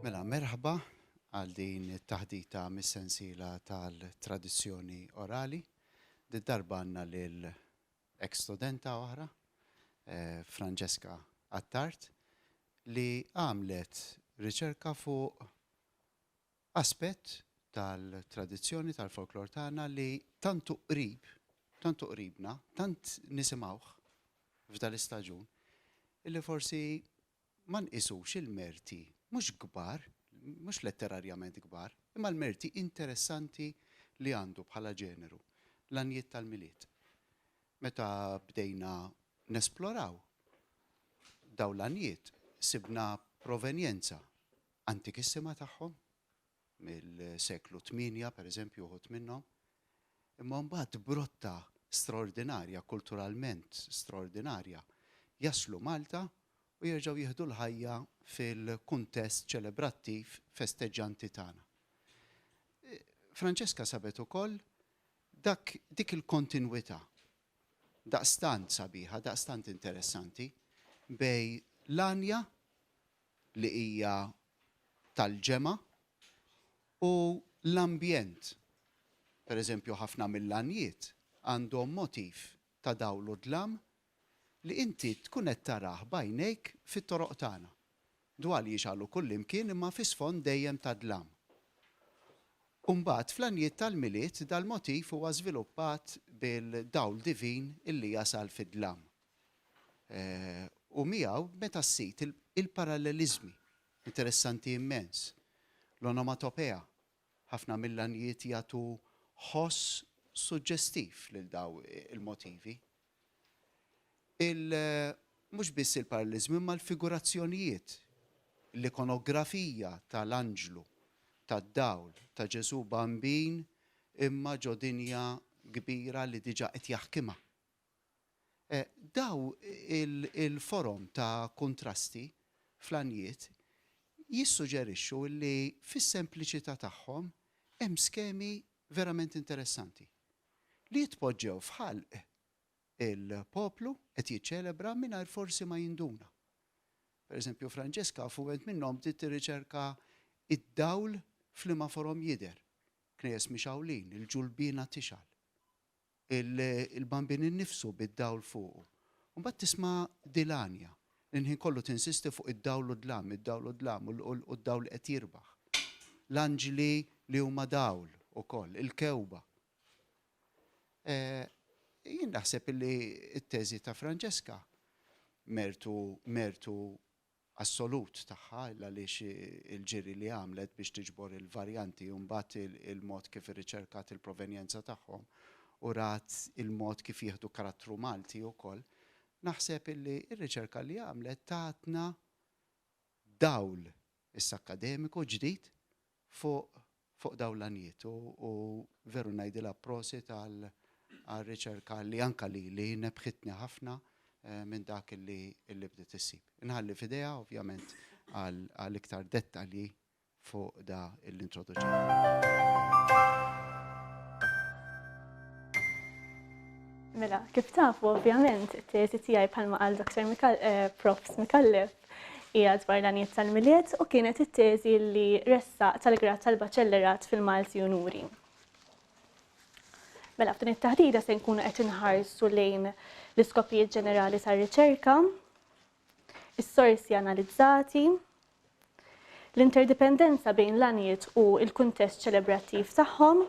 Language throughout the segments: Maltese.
Mela, merħba għal din it-taħdita mis-sensiela tal-tradizzjoni orali. Did-darba għandna lil ex studenta oħra, eh, Francesca Attard, li għamlet riċerka fuq aspett tal-tradizzjoni tal-folklor tagħna li tant hu qrib, tant hu qribna, tant nisimgħuh f'dal-istaġun, illi forsi ma nqisux il-merti mhux kbar, mhux letterarjament kbar, imma l-merti interessanti li għandu bħala ġeneru, l-għanjiet tal-Milied. Meta bdejna nesploraw dawn l-għanjiet sibna provenjenza antikissima tagħhom, mill-seklu 8 pereżempju uħud minnhom, imma mbagħad brotta straordinarja, kulturalment straordinarja, jaslu Malta u jerġgħu jieħdu l-ħajja fil-kuntest ċelebrattiv festeġġanti tagħna. Francesca sabet ukoll dak dik il-kontinwità daqstant sabiħa, daqstant interessanti bejn l-għanja li hija tal-ġemgħa u l-ambjent. Per eżempju ħafna mill-għanjiet għandhom motiv ta' dawl u dlam li inti tkun qed tarah b'għajnejk fit-toroq tagħna. Dwal jixgħalu kullimkien imma fi sfond dejjem ta' dlam. U mbagħad fl-għanjiet tal-Milied dal-motiv huwa żviluppat bil-dawl divin illi jasal fid-dlam. U miegħu meta ssid il-paralleliżmi interessanti immens, l-onomatopea, ħafna mill-għanjiet jagħtu ħoss suġġestiv lil daw il-motivi. Il, mhux biss il-paralleliżmi imma l-figurazzjonijiet, l-ikonografija tal-anġlu, tad-dawl, ta' Ġesù Bambin imma ġo dinja kbira li diġà qed jaħkimha. Daw il-forom ta' kuntrasti fl-għanjiet jissuġerixxu li fis-sempliċità tagħhom hemm skemi verament interessanti li jitpoġġew f'ħalq il-poplu qed jiċċelebra mingħajr forsi ma jinduna. Per eżempju, Francesca f'mument minnhom bdiet tirriċerka d-dawl f'liema forom jidher, knejjes mixgħulin, il-ġulbiena tixgħal. il-Bambin innifsu bid-dawl fuqu. U mbagħad tisma' dil-għanja li l-ħin kollu tinsisti fuq id-dawl u d-dlam, id-dawl u d-dlam u d-dawl li qed jirbaħ. L-anġli li huma dawl ukoll, il-kewba. Jien naħseb illi t-teżi ta' Francesca mertu mertu assolut tagħha għaliex il-ġiri li għamlet biex tiġbor il-varjanti u mbagħad il-mod kif irriċerkat il-provenjenza tagħhom u rat il-mod kif jieħdu karattru Malti wkoll, naħseb illi r-riċerka li għamlet tatna dawl issa akkademiku ġdid fuq fuq dawn l-għanjiet u veru ngħidilha prosit għal għar-riċerka li anka lili nebbħitni ħafna minn dak li bdiet issib. Inħalli f'idejha ovvjament għal iktar dettalji fuq da l-introduċejt. Mela, kif tafu ovvjament, it-teżi tiegħi bħalma qal Dr. Mikal, eh, Profs Mikallef hija dwar l-għanijiet tal-Milied u kienet it-teżi li ressaq tal-grad tal-baċellerat fil-Malti Unuri. Mela, f'din it-taħdida se nkunu qed inħarsu lejn l-iskopijiet ġenerali tar-riċerka, is-sorsi analizzati, l-interdipendenza bejn l-għanijiet u l-kuntest ċelebrattiv tagħhom,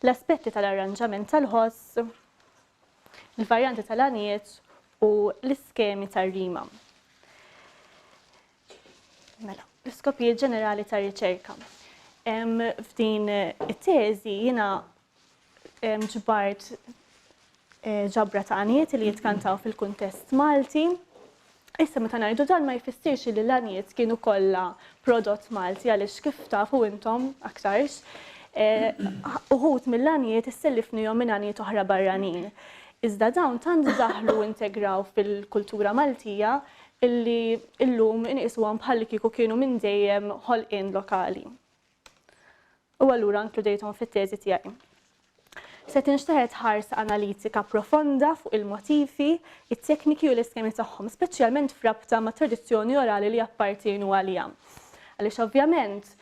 l-aspetti tal-arranġament tal-ħoss, il-varjanti tal-għanijiet u l-iskemi tar-rima. Mela, l-iskopijiet ġenerali tar-riċerka. F'din it-teżi jiena ġbart eh, ġabra ta' għanijiet li jitkantaw fil-kuntest Malti. Issa meta ngħidu dan ma jfissirx li l-għanijiet kienu kollha prodott Malti għaliex kif tafu intom aktarx eh, uħud mill-għanijiet issellifnihom minn għanijiet oħra barranin. Iżda dawn tant daħlu integraw fil-kultura Maltija illi illum inqisuhom bħalli kieku kienu minn dejjem ħolqien lokali. U allura inkludejthom fit-teżi tiegħi. Se tinxteħet ħarsa analitika profonda fuq il-motifi, it-tekniki u l-iskemi tagħhom, speċjalment f'rabta mat-tradizzjoni orali li jappartienu għaliha. Għaliex ovvjament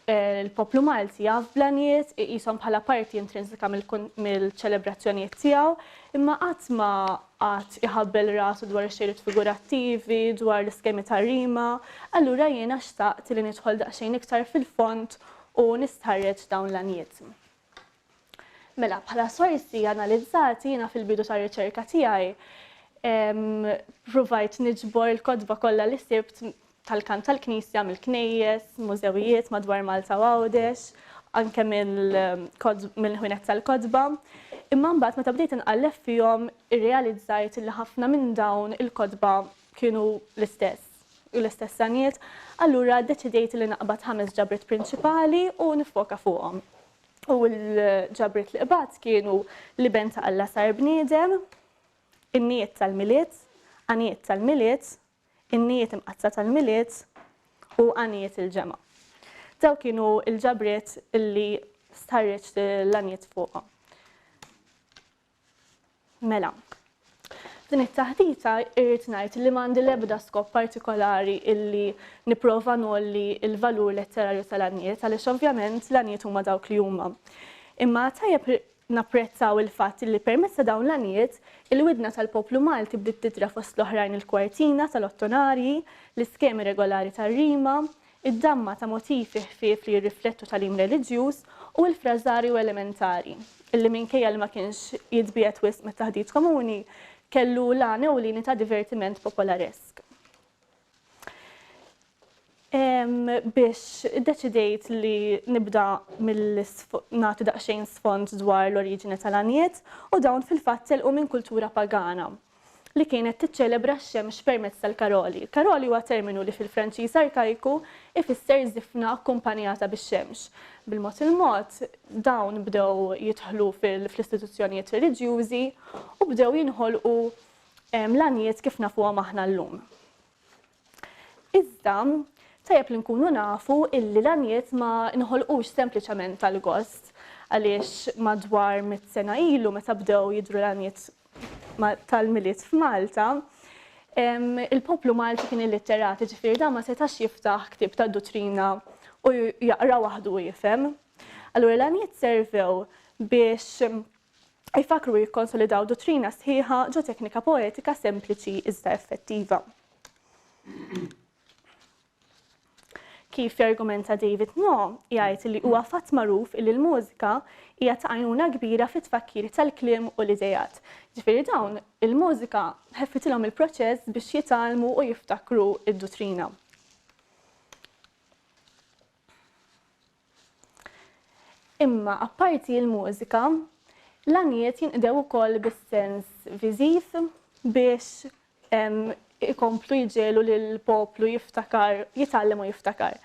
il-poplu Malti jaf bl-għanijiet, iqishom bħala parti intrinsika mill-ċelebrazzjonijiet tiegħu, imma qatt ma qagħad iħabbel rasu dwar ix-xejriet figurattivi, dwar l-iskemi tar-rima, allura jiena xtaqt li nidħol daqsxejn iktar fil-fond u nistħarreġ dawn l-għanijiet. Mela, bħala sorsi analizzati jiena fil-bidu tar-riċerka tiegħi ppruvajt niġbor il-kotba kollha li sibt tal-kant tal-Knisja mill-knejjes, mużewijiet madwar Malta u Għawdex, anke mill-ħwienet tal-kotba. Imma mbagħad meta bdejt inqalleb fihom irrealizzajt li ħafna minn dawn il-kotba kienu l-istess, l-istess għanijiet, allura ddeċidejt li naqbad ħames ġabriet prinċipali u niffoka fuqhom. U l-ġabriet li qbadt kienu L-Iben ta' Alla sar bniedem, Innijiet tal-Milied, Għanijiet tal-Milied, Innijiet Imqaddsa tal-Milied u Għanijiet il-Ġemgħa. Dawk kienu l-ġabriet li stħarriġt l-għanijiet fuqhom. Mela, f'din it-taħdita irrid ngħid li m'għandi l-ebda skop partikolari illi nipprova ngħolli l-valur letterarju tal-għanjiet għaliex ovvjament l-għanjiet huma dawk li huma. Imma tajjeb napprezzaw il-fatt illi permezz ta' dawn l-għanjiet, il-widna tal-poplu Malti bdiet tidra fost l-oħrajn il-kwartina tal-ottonarji, l-iskemi regolari tar-rima, id-damma ta' motifi ħfief li jirriflettu tagħlim reliġjuż u l-frażarju elementari, illi minkejja li ma kienx jitbiegħed wisq mit-taħdit komuni, kellu l-għan ewlieni ta' divertiment popolaresk. Biex iddeċidejt li nibda nagħti daqsxejn sfond dwar l-oriġini tal-għanjiet u dawn fil-fatt telqu minn kultura pagana. li kienet tiċċelebra x-xemx permezz tal-karoli. Karoli huwa terminu li fil-Franċiż arkajku ifisser żifna akkumpanjata bix-xemx. Bil-mod il-mod, dawn bdew jidħlu fl-istituzzjonijiet reliġjużi u bdew jinħolqu l-għanjiet kif nafuhom aħna llum. Iżda, tajjeb li nkunu nafu illi l-għanjiet ma nħolqux sempliċement għall-gost, għaliex madwar mitt sena ilu meta bdew jidhru l-għanjiet tal-Milied f'Malta, il-poplu Malti kien illitterat, jiġifieri dan ma setax jiftaħ ktieb tad-duttrina u jaqra waħdu u jifhem. Allura l-għanjiet servew biex jfakkru u jikkonsolidaw duttrina sħiħa ġo teknika poetika sempliċi iżda effettiva. Kif jargumenta David No, jgħid li huwa fatt magħruf illi l-mużika hija ta' għajnuna kbira fit-tfakkir tal-kliem u l-ideat. Ġifieri dawn il-mużika ħeffitilhom il-proċess biex jitgħallmu u jiftakru d-duttrina. Imma apparti l-mużika, l-għanjiet jinqdew ukoll bis-sens viżiv biex ikomplu jġegħlu lill-poplu jiftakar, jitgħallem u jiftakar.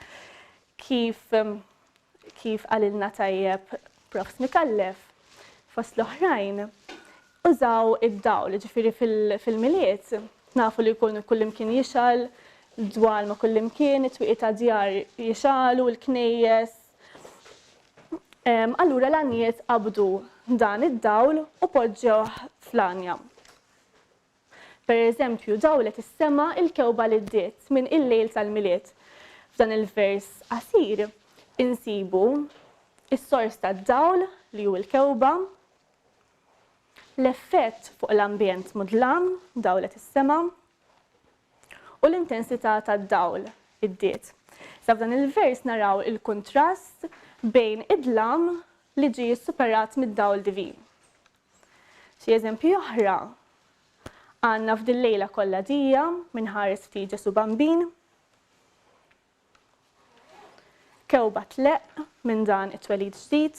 Kif kif qalilna tajjeb Profs Micallef, fost l-oħrajn, użaw id-dawl, jiġifieri fil-Milied nafu li jkun kullimkien jixgħal, dwal ma' kullimkien, it-twieqi tad-djar jixgħalu, il-knejjes. Allura l-għanjiet qabdu dan id-dawl u poġġewh fl-għanja. Per eżempju, dawlet is-sema il-kewba li ddiet minn Il-Lejl tal-Milied. F'dan il-vers qasir insibu s-sors tad-dawl li hu l-kewba, l-effett fuq l-ambjent mudlam, dawlet is-sema, u l-intensità tad-dawl, id-diet. Sa f'dan il-vers naraw il-kuntrast bejn id-dlam li ġie ssuperat mid-dawl divin. Xi eżempji oħra għandna f'Dil-lejla kollha dija minn Ħares ftit Ġesù Bambin, Kewba tleqq minn dan it-twelid ġdid,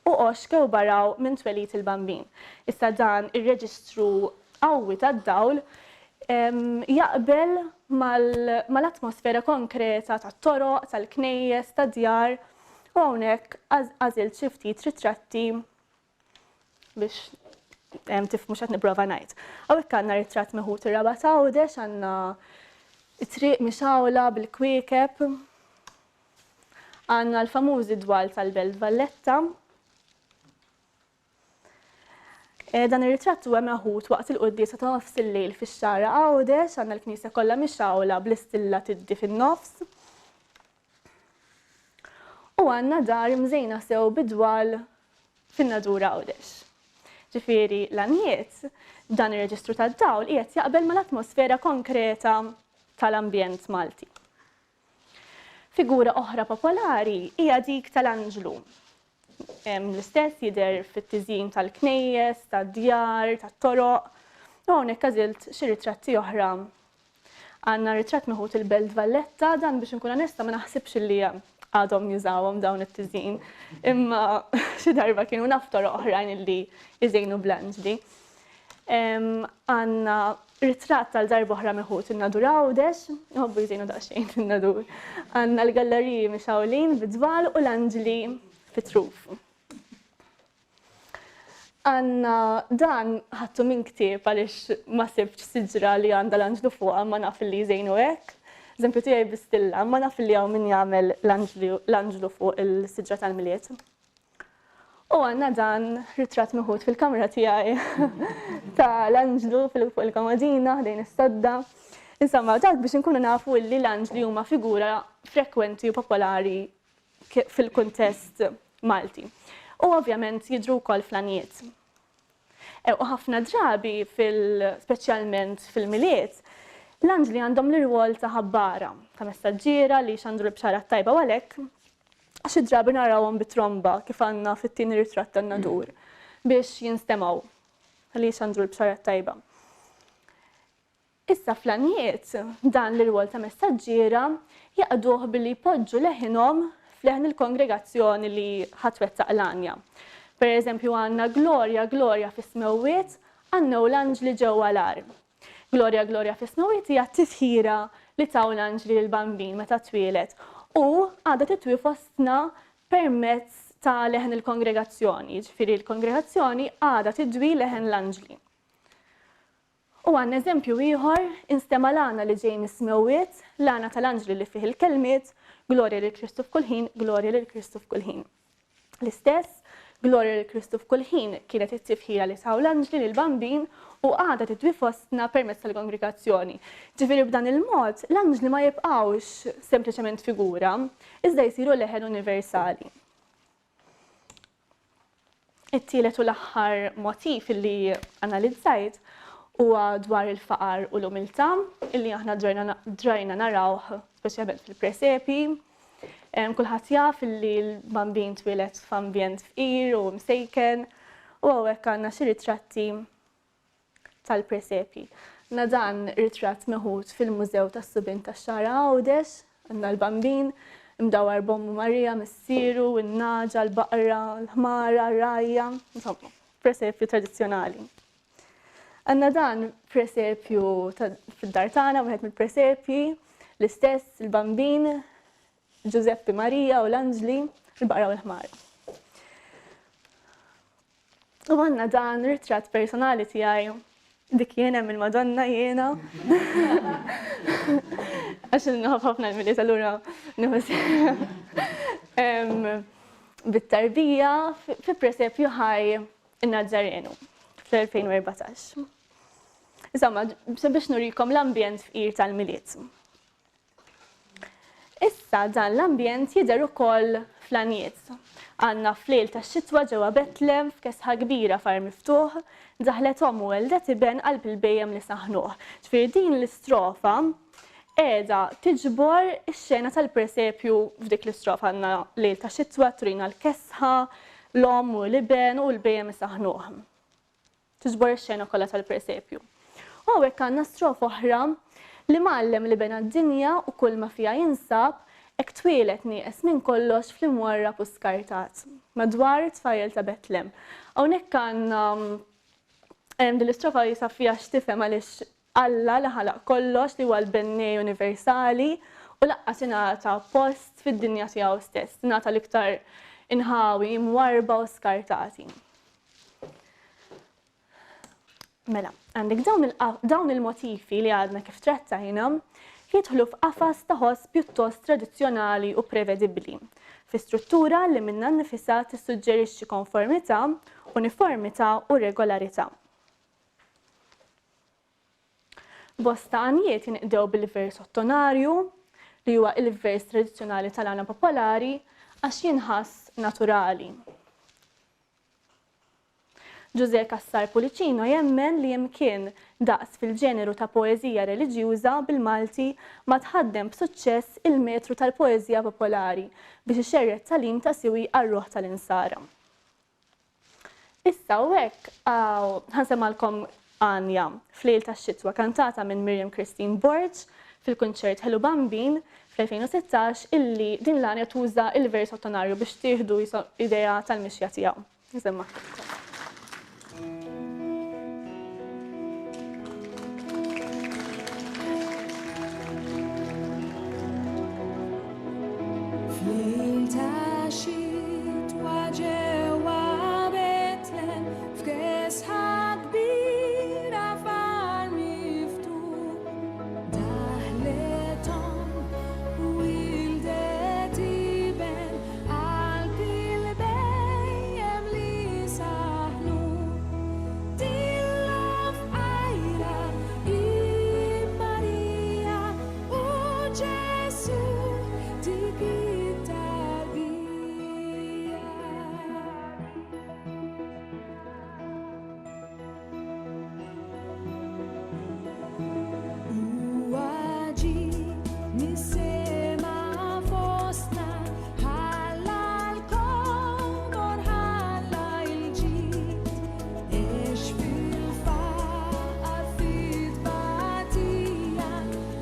u għoxx kewba raw minn twelid il-Bambin. Issa dan ir-reġistru qawwi tad-dawl jaqbel mal-atmosfera konkreta tat-toroq, tal-knejjes, tad-djar u hawnhekk għażilt xi ftit ritratti biex tifhmu x'qed nipprova ngħid. Hawnhekk għandna ritratt meħud ir-Rabat Għawdex, għandna t-triq mixgħula bil-kwiekeb. Għandna l-famużi dwal tal-Belt Valletta. Eh, dan ir-ritratt huwa meħud waqt il-quddiesa ta' nofs il-lejl fix-Xagħra Għawdex, għandna l-knisja kollha mixgħula bl-istilla tiddi fin-nofs. U għandna dar mżejna sew bidwal fin-Nadur Għawdex. Ġifieri l-għanjiet, dan ir-reġistru tad-dawl qiegħed jaqbel mal-atmosfera konkreta tal-ambjent Malti. Figura oħra popolari hija dik tal-anġlu. L-istess jidher fit-tiżjin tal-knejjes, tad-djar, tat-toroq. U hawnhekk għażilt xi ritratti oħra. Għandna ritratt meħud il-Belt Valletta, dan biex inkun onesta ma naħsibx li għadhom jużawhom dawn it-tiżjin. Imma xi darba kienu naf toroq oħrajn illi jżejnu bl-anġli. Għandna ritratt għal darba oħra meħud in-Nadur Għawdex, nħobbu jżejnu daqsxejn in-Nadur. Għandna l-galleriji mixgħulin bid-dwal u l-anġli fit-truf. Għandna dan ħadtu minn ktieb għaliex ma sibtx siġra li għandha l-anġlu fuqha ma naf li jżejnu hekk. Eżempju tiegħi bistilla, ma naf li hawn min jagħmel l-anġlu fuq il-siġra tal-Milied. U għandna dan ritratt meħud fil-kamra tiegħi ta' l-anġlu fuq il-komodina ħdejn is-sodda. Insomma, dak biex inkunu nafu illi l-anġli huma figura frekwenti u popolari fil-kuntest Malti. U ovvjament jidhru wkoll fl-għanjiet. E, u ħafna drabi fil speċjalment fil-Milied, l-anġli għandhom l-irwol ta' ħabbara, ta' messaġġiera li jxandru l-bxara t-tajba u għalhekk xi drabi narawhom bi tromba kif għandna fit-tieni ritratt tan-Nadur biex jinstemgħu ħalli jxandru l-bxara t-tajba. Issa fl-għanjiet, dan l-irwol ta' messaġġiera jaqduh billi jpoġġu leħinhom f'leħen il-kongregazzjoni li ħa twettaq l-għanja. Per eżempju għandna Glorja, Glorja fis-smewwiet, għannew l-anġli ġewwa l-għar. Glorja Glorja fis-Smewwiet hija t-tifħira li taw l-anġli lill-Bambin meta twieled u għadha titwi fostna permezz ta' leħen il-kongregazzjoni, jiġifieri l-kongregazzjoni għadha tidwi leħen l-anġli. U għandna eżempju ieħor, instema' l-għana li ġej mis-smewwiet, l-għana tal-anġli li fih il-kelmiet, Glorja lil Kristu f'kull ħin, glorja lil Kristu f'kull ħin. L-istess, Glorja lil Kristu f'kull ħin kienet it-tifħira li taw l-anġli lill-Bambin u għadha tidwi fostna permezz tal-kongregazzjoni. Ġifieri b'dan il-mod, l-anġli ma jibqgħux sempliċement figura, iżda jsiru leħen universali. It-tielet u l-aħħar motiv illi analizzajt huwa dwar il-faqar u l-umiltà illi aħna drajna narawh speċjalment fil-presepi. Kulħadd jaf li l-Bambin twieled f'ambjent fqir u msejken u hawnhekk għandna xi ritratti tal-presepji. Għandna dan ritratt meħud fil-Mużew tas-Subien tax-Xagħra Għawdex, għandna l-Bambin imdawwar b'ommu Marija, missieru, in-nagħġa, l-baqra, l-ħmara, r-rgħajja, insomma, presepju tradizzjonali. Għandna dan presepju fid-dar tagħna, wieħed mill-presepji, l-istess il-Bambin, Ġużeppi Marija u l-anġli, il-baqra u l-ħmara. U għandna dan ritratt personali tiegħi dik jien hemm il-Madonna jiena. Għax nħobb ħafna l-Milied allura nieħu bit-tarbija fi presepju ħaj in-Nazzarenu fl-2014. Insomma, biex nurikom l-ambjent fqir tal-Milied. Issa dan l-ambjent jidher ukoll fl-għanjiet. Għandna f'lejl tax-xitwa ġewwa Betlem f'kesħa kbira f'għar miftuħ, daħlet omm u welldet iben qalb il-bhejjem li saħnuh. Ġifieri din l-istrofa qiegħda tiġbor ix-xena tal-presepju f'dik l-istrofa għandna lejl ta' xitwa turina l-kesħa, l-omm u l-iben u l-bhejjem isaħħnuh. Tiġbor ix-xena kollha tal-presepju. U hawnhekk għandna strofa oħra li mgħallem l-iben għad-dinja u kull ma fiha jinsab, hekk twieled nieqes minn kollox fl-imwarrab u skartat. Madwar it-tfajjel ta' Betlem. Hawnhekk għandna din l-istrofa jisab fiha x'tifhem għaliex Alla li ħalaq kollox, li huwa l-Bennej universali, u laqqas ingħata post fid-dinja tiegħu stess, ingħata l-iktar inħawi mwarrba u skartati. Mela, għandek dawn il-motifi li għadna kif trattajna jidħlu f'qafas ta' ħoss pjuttost tradizzjonali u prevedibbli. fi struttura li minnha nnifisha tissuġġerixxi konformità, uniformità u regolarità. Bosta għanjiet jinqdew bil-vers ottonarju, li huwa il-vers tradizzjonali tal-għana popolari, għax jinħass naturali. Ġużè Cassar Pullicino jemmen li imkien daqs fil-ġeneru ta' poeżija reliġjuża bil-Malti ma tħaddem b'suċċess il-metru tal-poeżija popolari biex ixerred tagħlim ta' siwi għar-ruħ tal-Insara. Issa hawnhekk ħa nsemmgħalkom għanja F'Lejl tax-Xitwa kantata minn Miriam Christine Borg fil-kunċert Ħelu Bambin fl-2016 illi din l-għanja tuża il-vers ottonarju biex tieħdu idea tal-mixja tiegħu. Nsemmaħ. F'lejl ta' xitwa ġewwa Betlem, f'kesħa kbira f'għar miftuħ, daħlet omm u wildet iben qalb il-bhejjem li saħnu. Tilgħa f'qajra hi Marija U Ġesù dik it-tarbija. Huwa ġie mis-sema fostna, ħalla l-kobor, ħalla l-ġid, għex fil-faqar fit-tbatija.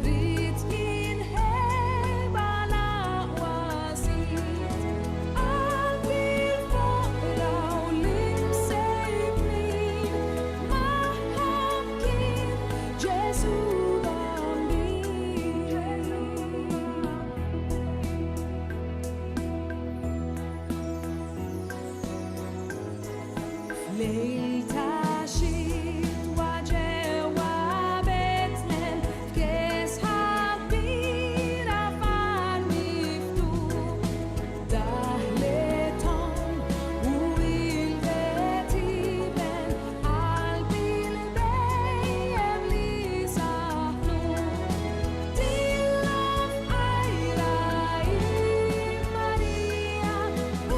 Ried jinħeba l-aqwa sid qalb il-foqra u l-imsejknin magħhom kien Ġesù Bambin. F'lejl ta' xitwa ġewwa Betlem, f'kesħa kbira f'għar miftuħ, daħlet omm u wildet iben qalb il-bhejjem li saħnu. Tilgħa f'qajra hi Marija u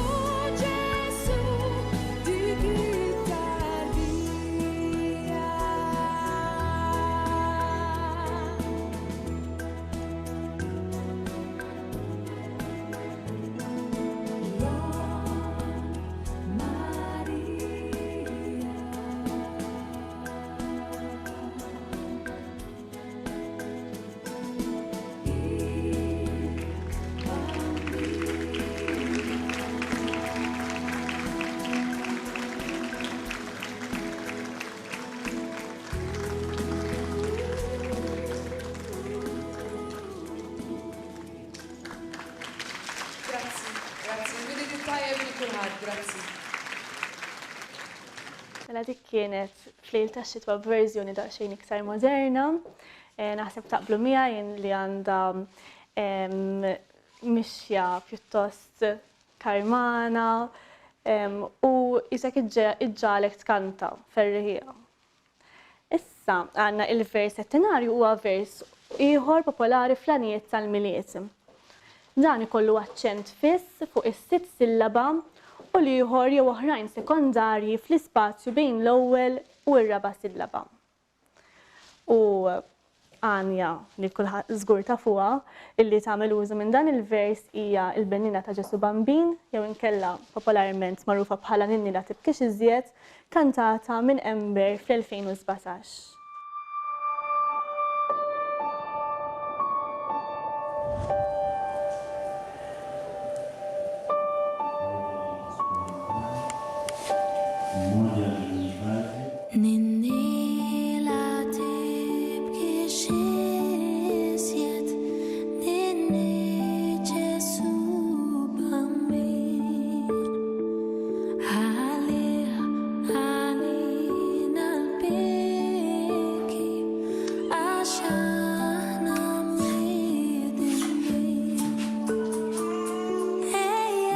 Ġesù dik it-tarbija. L-Omm Marija. Grazzi, grazzi. Milied it-tajjeb lil kulħadd, grazzi. Mela dik kienet F'Lejl tax-Xitwa b'verżjoni daqsxejn iktar moderna. Naħseb taqblu miegħi jien li għandha mixja pjuttost karmana u jisek iġġagħlek tkanta ferriħija. Issa għandna il-vers settinarju huwa vers ieħor popolari fl-għanijiet tal-Milied. Dan ikollu aċċent fiss fuq is-sitt sillaba u l-ieħor jew oħrajn sekondarji fl-ispazju bejn l-ewwel u r-raba' sillaba. U għanja li kulħadd żgur tafuha illi tagħmel użu minn dan il-vers hija l-Bennina ta' Ġesù Bambin jew inkella popolarment magħrufa bħala Ninni la tibkix iżjed, kantata minn Amber fl-2017. Ninni la tibkix iżjed, ninni Ġesù Bambin. Għalih għalina l-biki, għax aħna midinbin. Ejja.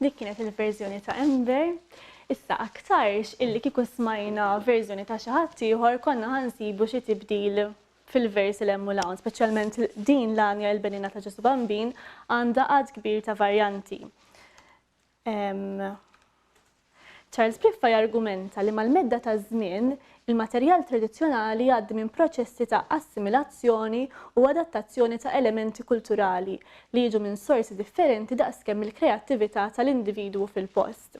Dik kienet il-verżjoni ta' Amber. Issa aktarx illi kieku smajna verżjoni ta' xi ħadd ieħor konna ħa nsibu xi tibdil fil-vers 'l hemm u 'l hawn, speċjalment din l-għanja Il-Benina ta' Ġesù Bambin għandha għadd kbir ta' varjanti. Charles Briffa jargumenta li mal-medda taż-żmien, il-materjal tradizzjonali jgħaddi minn proċessi ta' assimilazzjoni u adattazzjoni ta' elementi kulturali li jiġu minn sorsi differenti daqskemm il-kreattività tal-individwu fil-post.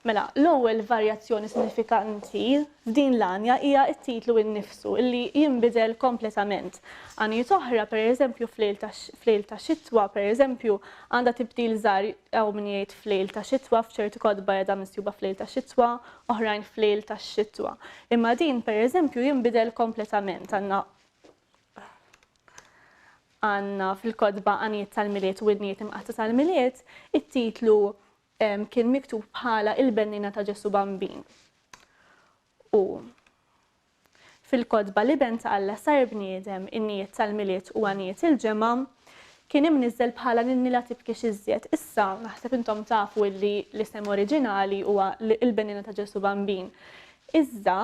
Mela, l-ewwel varjazzjoni sinifikanti f'din l-għanja hija t-titlu innifsu illi jinbidel kompletament. Għanjiet oħra, per eżempju f'lejl ta' f'lejl ta' xitwa, per eżempju, għandha tibdil żgħar hawn min jgħid f'lejl ta' xitwa, f'ċerti kotba qiegħda misjuba f'lejl ta' xitwa, oħrajn f'lejl tax-xitwa. Imma din, per eżempju, jinbidel kompletament. Għandna għandna fil-kotba Għanjiet tal-Milied u Innijiet Imqaddsa tal-Milied, it-titlu kien miktub bħala Il-Benniena ta' Ġesù Bambin. U fil-kotba L-Iben ta' Alla sar bniedem, Innijiet tal-Milied u Għanjiet il-Ġemgħa, kien imniżżel bħala Ninni la tibkix iżjed. Issa, naħseb intom tafu illi l-isem oriġinali huwa Il-Benniena ta' Ġesù Bambin. Iżda,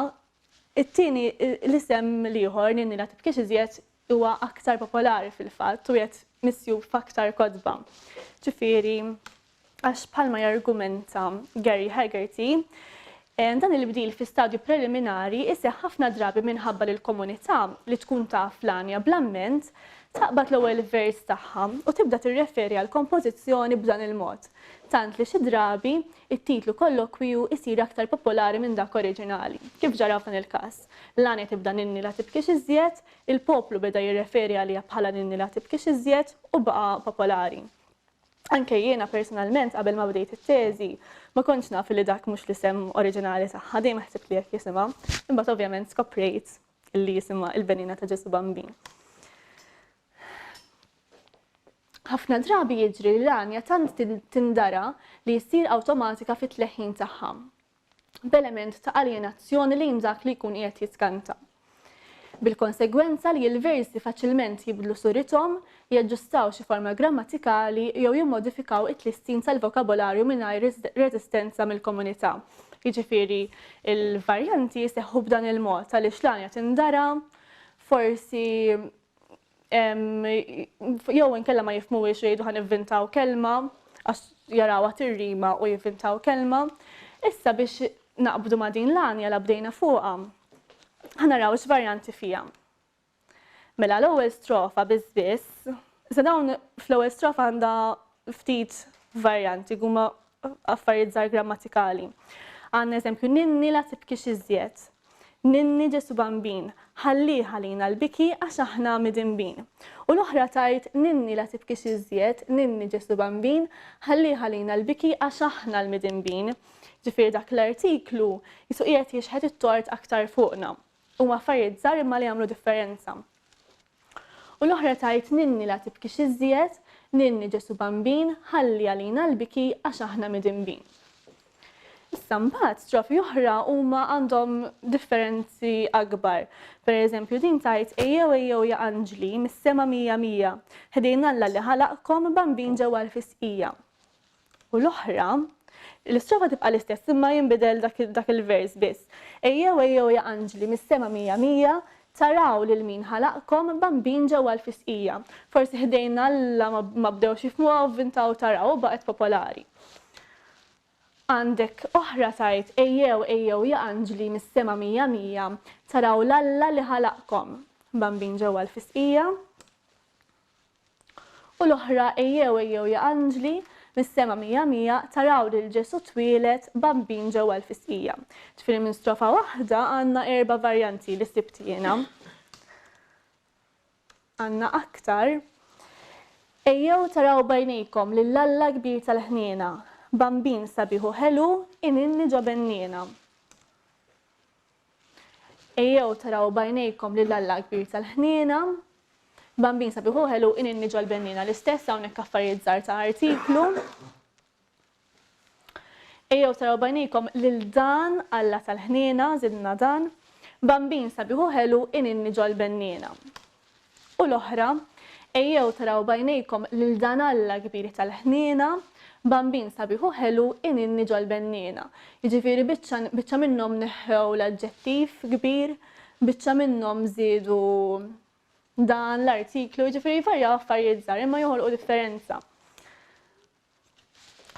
It-tieni, l-isem l-ieħor, Ninni la tibkix iżjed, huwa aktar popolari fil-fatt u qiegħed misjub f'aktar kotba. Ġifieri, għax bħalma jargumenta Gary Haggerty, dan il-bdil fi stadju preliminari jseħħ ħafna drabi minħabba li l-komunità, li tkun taf l-għanja bl-amment, taqbad l-ewwel vers tagħha u tibda tirreferi għall-kompożizzjoni b'dan il-mod, tant li xi drabi it-titlu kollokwiju jsir aktar popolari minn dak oriġinali, kif ġara f'dan il-każ. L-għanja tibda Ninni la tibkix iżjed, il-poplu beda jirreferi għaliha bħala Ninni la tibkix iżjed u baqa' popolari. Anke jiena personalment qabel ma bdejt it-teżi ma kontx naf li dak mhux l-isem oriġinali tagħha, dejjem ħsibt li hekk jisimha, imbagħad ovvjament skoprejt li jisimha Il-Benina ta' Ġesù Bambin. Ħafna drabi jiġri li l-għanja tant tindara li ssir awtomatika fit-tleħħin tagħha, b'element ta' aljenazzjoni lejn dak li jkun qiegħed jitkanta. Bil-konsegwenza li l-versi faċilment jibdlu surithom, jaġġustaw xi forma grammatikali jew jimmodifikaw it-tlissin tal-vokabolarju mingħajr reżistenza mill-komunità. Jiġifieri l-varjanti jseħħu b'dan il-mod għaliex l-għanja tindara, forsi jew inkella ma jifhmuhiex u jgħidu ħa nivvintaw kelma għax jarawha tirrima u jivvintaw kelma. Issa biex naqbdu ma' din l-għanja la bdejna fuqha, ħa naraw x'varjanti fiha. Mela l-ewwel strofa biss biss, issa dawn fl-ewwel strofa għandha ftit varjanti huma affarijiet żgħar grammatikali. Għandna eżempju ninni la tibkix iżjed. Ninni Ġesù Bambin, ħallih għalina l-biki għax aħna midinbin. U l-oħra tgħid ninni la tibkix iżjed, ninni Ġesù Bambin, ħallih għalina l-biki għax aħna l-midinbin. Ġifieri dak l-artiklu qisu qiegħed jixħet it-tort aktar fuqna. Huma affarijiet żgħar imma li jagħmlu differenza. U l-oħra tgħid ninni la tibkix iżjed, ninni Ġesù Bambin, ħalli għalina l-biki għax aħna midinbin. Issa mbagħad strofi oħra huma għandhom differenzi akbar. Per eżempju din tgħid ejjew ejjew ja anġli mis-sema mija mija, ħdejn Alla li ħalaqkom bambin ġewwa l-fisqija. U l-oħra, l-istrofa tibqa' l-istess imma jinbidel dak il-vers biss. Ejjew ejjew ja anġli mis-sema mija mija, taraw lil min ħalaqkom bambin ġewwa l-fisqija. Forsi ħdejn Alla ma bdewx jifhmuha u vvintaw taraw u baqgħet popolari. Għandek oħra tgħid ejjew ejjew ja anġli mis-sema mija mija, taraw 'l Alla li ħalaqkom bambin ġewwa l-fisqija. U l-oħra Ejjew, ejjew ja anġli, mis-sema mija mija, taraw lil Ġesù twieled, bambin ġewwa l-fisqija. Ġifieri minn strofa waħda għandna erba' varjanti li sibt jiena. Għandna aktar. Ejjew taraw b'għajnejkom lil Alla kbir tal-ħniena, bambin sabiħ u ħelu, ininni ġo benniena. Ejjew taraw b'għajnejkom lil Alla kbir tal-ħniena. Bambin sabiħ u ħelu ininni ġol-benniena l-istess hawnhekk affarijiet żgħar ta' artiklu. Ejjew taraw b'għajnejkom lil dan Alla tal-ħniena, żidna dan. Bambin sabiħ u ħelu ininni ġol-benniena. U l-oħra, Ejjew taraw b'għajnejkom lil dan Alla kbir tal-ħniena, Bambin sabiħ u ħelu ininni ġol-benniena. Jiġifieri biċċa biċċa minnhom neħħew l-aġġettiv kbir, biċċa minnhom żiedu dan l-artiklu, jiġifieri jvarjaw affarijiet żgħar imma joħolqu differenza.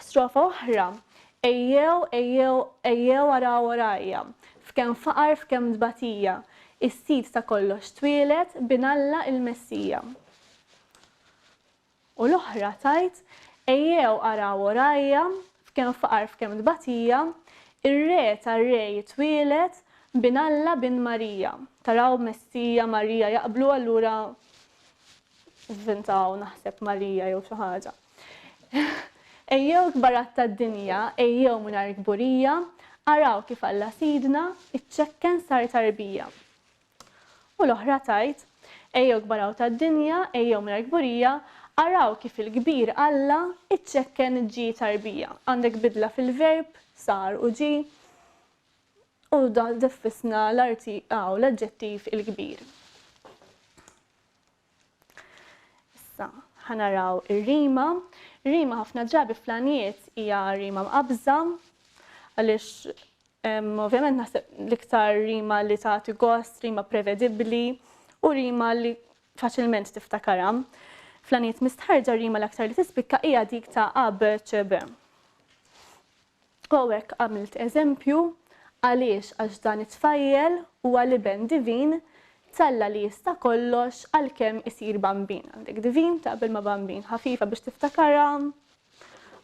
Strofa oħra, Ejjew, ejjew, ejjew araw warajja, f'kemm faqar f'kemm tbatija, is-Sid ta' kollox twieled, Bin Alla il-Messija. U l-oħra tgħid, Ejjew araw warajja, f'kemm faqar f'kemm tbatija, ir-Re tar-Reji twieled, Bin Alla Bin Marija. Taraw Messija, Marija jaqblu allura vvintaw naħseb Marija jew xi ħaġa. Ejjew kbarat tad-dinja, ejjew mingħajr kburija, araw kif Alla Sidna, iċċekken sar tarbija. U l-oħra tgħid, Ejjew kbaraw tad-dinja, ejjew mingħajr kburija, araw kif il-kbir Alla, iċċekken ġie tarbija. Għandek bidla fil-verb, sar u ġie, u deffisna l-aġġettiv il-kbir. Issa, ħa naraw ir-rima. Rima ħafna drabi fl-għaniet hija rima mqabbża, għaliex ovvjament naħseb l-iktar rima li tagħti gost, rima prevedibbli u rima li faċilment tiftakarha. Fl-għaniet mistħarġa rima l-aktar li tispikka hija dik ta' A, B, C, B. U hawnhekk għamilt eżempju, għaliex għax dan it-tfajjel huwa l-Iben divin t'Alla li jista' kollox għalkemm isir bambin. Għandek divin taqbel ma' bambin, ħafifa biex tiftakarha,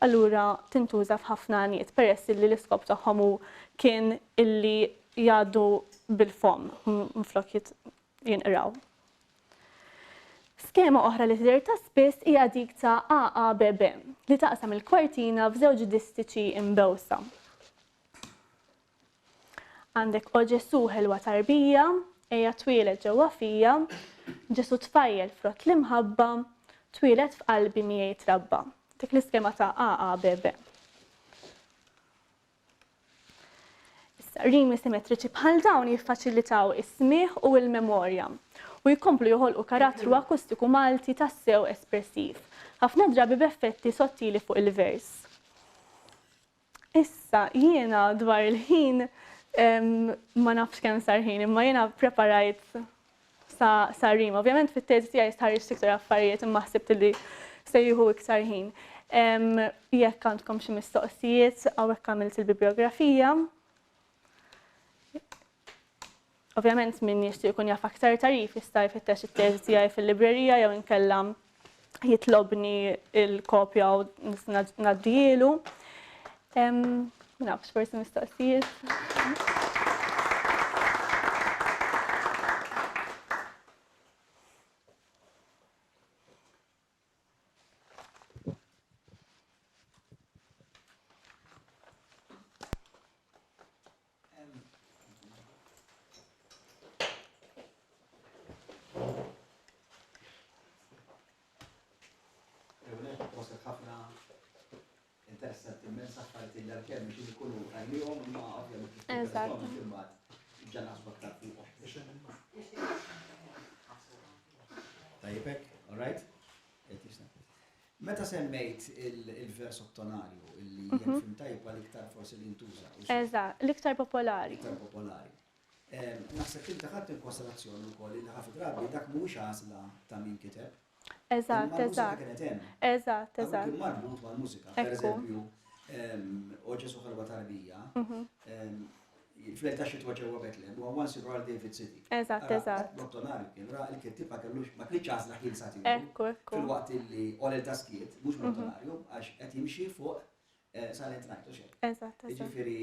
allura tintuża f'ħafna għaniet peress illi l-iskop tagħhom hu kien illi jgħaddu bil-fomm minflok jinqraw. Skema oħra li tidher ta' spiss hija dik ta' AABB, li taqsam il-kwartina f'żewġ distiċi imbewsa. Għandek O Ġesù ħelwa tarbija, ejja twieled ġewwa fija, Ġesù tfajjel frott l-imħabba, twieled f'qalbi miegħi trabba. Dik l-iskema ta' AABB. Issa, rimi simmetriċi bħal dawn jiffaċilitaw is-smigħ u l-memorja u jkomplu joħolqu karattru akustiku Malti tassew espressiv, ħafna drabi b'effetti sottili fuq il-vers. Issa, jiena dwar il-ħin ma nafx kemm sar ħin, imma jiena ppreparajt sa, sa rima. Ovvjament fit-teżi tiegħi stħarriġt iktar affarijiet imma ħsibt li se jieħu iktar ħin. Jekk għandkom xi mistoqsijiet, hawnhekk għamilt il-bibliografija. Ovvjament min jixtieq ikun jaf aktar tarif jista' jfittex it-teżi tiegħi fil-librerija jew inkella jitlobni il-kopja u ngħaddielu. Ma nafx, forsi mistoqsijiet. Interessanti immens affarijiet li għalkemm biex ikunu rajnihom imma ovvjament kif Eżatt. imbagħad ġa naħsbu aktar fuqhom. Tajjeb hekk, all right? Qed jisna. Meta semmejt il-vers ottonarju illi jekk mhm. fim tajjeb għal iktar forsi li jintuża. Eżatt, l-iktar popolari. Iktar popolari. Naħseb inti ħadd in konsiderazzjoni wkoll li ħafna drabi dak mhuwiex għażla ta' min kiteb. Eżatt, eżatt. Eżatt, eżatt. Kien marbut mal-mużika. Per eżempju, O Ġesu ħalwa tarbija, mhm. fl ta' xitwa ġewwa Betlem, huwa Once in Royal David City. Eżatt, eżatt. Dottonarju kien ra il-kittieb ma kellux ma kienx għażla ħielsa tiegħu. Ekku, ekku. Filwaqt illi Olel ta' skiet, mhux mhm. dottonarju, għax qed jimxi fuq eh, Silent Night, u xejn. Eżatt, eżatt. Jiġifieri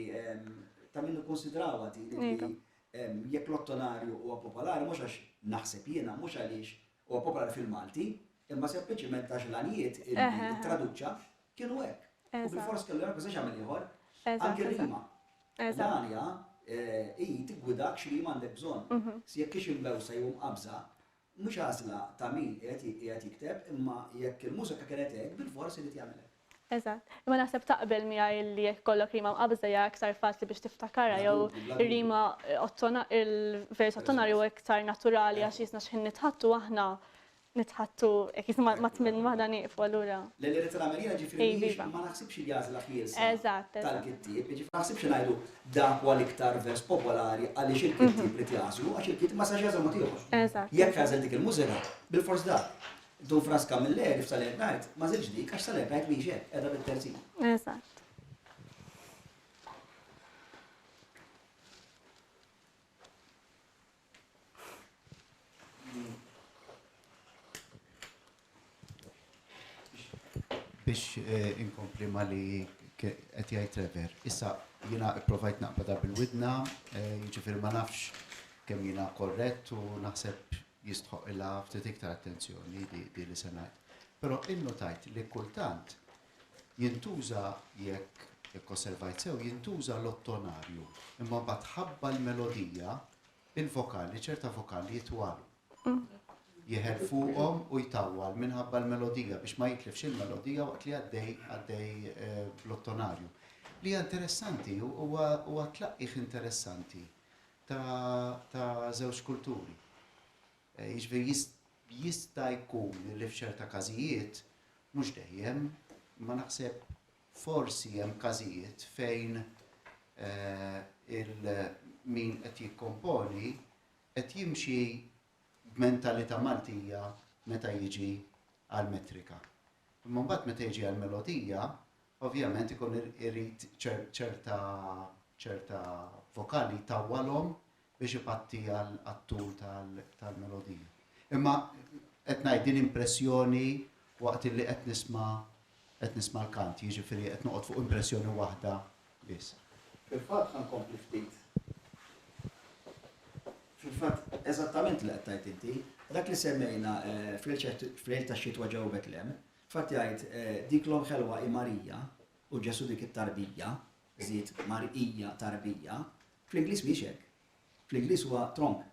ta' min nikkonsidrawha din li jekk l-ottonarju huwa popolari mhux għax naħseb jiena, mhux għaliex huwa popolari fil-Malti, imma sempliċiment għax l-għanijiet illi ttraduċa kienu hekk. U bilfors kellu jagħmel biex jagħmel ieħor. Anke rima. L-għanja eh, hi tiggwidak x'rima għandek bżonn. Mhm. Si jekk hix imbewsa jew mqabża, mhux għażla ta' min qiegħed jikteb, imma jekk il-mużika kienet hekk, bilfors irid jagħmel hekk. Eżatt. Imma naħseb taqbel miegħi li jekk ikollok rima mqabbża hija aktar faċli biex tiftakarha jew ir-rima il-vers ottonarju huwa iktar naturali għax jisna x'ħin nitħattu aħna. nitħattu, hekk jisma ma tminn waħda nieqfu allura. Le li rrid nagħmel jiena ġifieri mhijiex ma naħsibx li għażla ħielsa tal-kittieb, jiġifieri ma naħsibx li ngħidu dak huwa l-iktar vers popolari għaliex il-kittieb ried jagħżlu, għax il-kittieb ma setax jagħżel mod ieħor. Jekk għażel dik il-mużika, bilfors dak. Dun Frans Camilleri f'Salern Night ma żilx dik għax Salern Night mhijiex hekk, qiegħda bit-terzin. Eżatt. Biex eh, inkompli ma li qed jgħid Trevor, issa jiena ipprovajt naqbadha bil-widna, eh, jiġifieri ma nafx kemm jiena korrett u naħseb jistħoqilha ftit iktar attenzjoni di li se ngħid. Però innotajt li kultant jintuża jekk jekk osservajt sew jintuża l-ottonarju imma mbagħad ħabba l-melodija il-vokali ċerta vokali jitwalu. Jeħel fuqhom u jtawwal minħabba l-melodija biex ma jitlifx il-melodija waqt li għaddej għaddej eh, bl-ottonarju. Li hija interessanti huwa huwa tlaqqih interessanti ta' ta' żewġ kulturi. Eh, jiġifieri jista' jkun li f'ċerta każijiet, mhux dejjem, ma naħseb forsi hemm każijiet fejn eh, il min qed jikkomponi qed jimxi b'mentalità Maltija meta jiġi għall-metrika. Imma mbagħad meta jiġi għall-melodija, ovvjament ikun irid ċerta ċerta vokali jtawwalhom biex ipatti għat-tul tal-melodija. Imma qed ngħid din impressjoni waqt li qed nisma' qed nisma' l-kant, jiġifieri qed noqgħod fuq impressjoni waħda biss. Fil-fatt ħa nkompli ftit. Fil-fatt, eżattament li qed tgħid inti, dak li semmejna f'lejl tax-xitwa ġewwa Betlem, fatt jgħid dik l-omm ħelwa hi Marija u Ġesù dik it-tarbija, żied Marija tarbija, fl-Ingliż mhijiex hekk. Fl-Ingliż huwa tronk.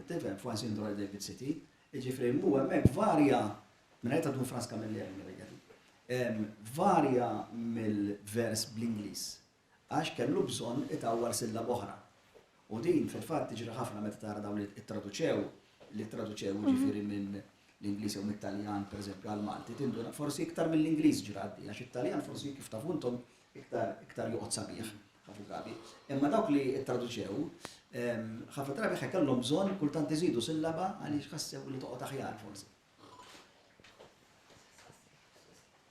Tifhem, f'Once in Royal David City. Jiġifieri hu hemmhekk varja, minn ta' Dun Frans Camilleri varja mill-vers bl-Ingliż għax kellu bżonn itawwal sillaba oħra. U din fil-fatt tiġri ħafna meta tara dawn li ttraduċew, li ttraduċew jiġifieri minn l-Ingliż jew mit-Taljan pereżempju għall-Malti, tinduna forsi iktar mill-Ingliż ġrat din, għax it-Taljan forsi kif tafu intom iktar iktar joqgħod sabiħ ħafna drabi. Imma dawk li ttraduċew, ħafna drabi kellhom bżonn kultant iżidu sillaba għaliex ħassew li toqgħod aħjar forsi.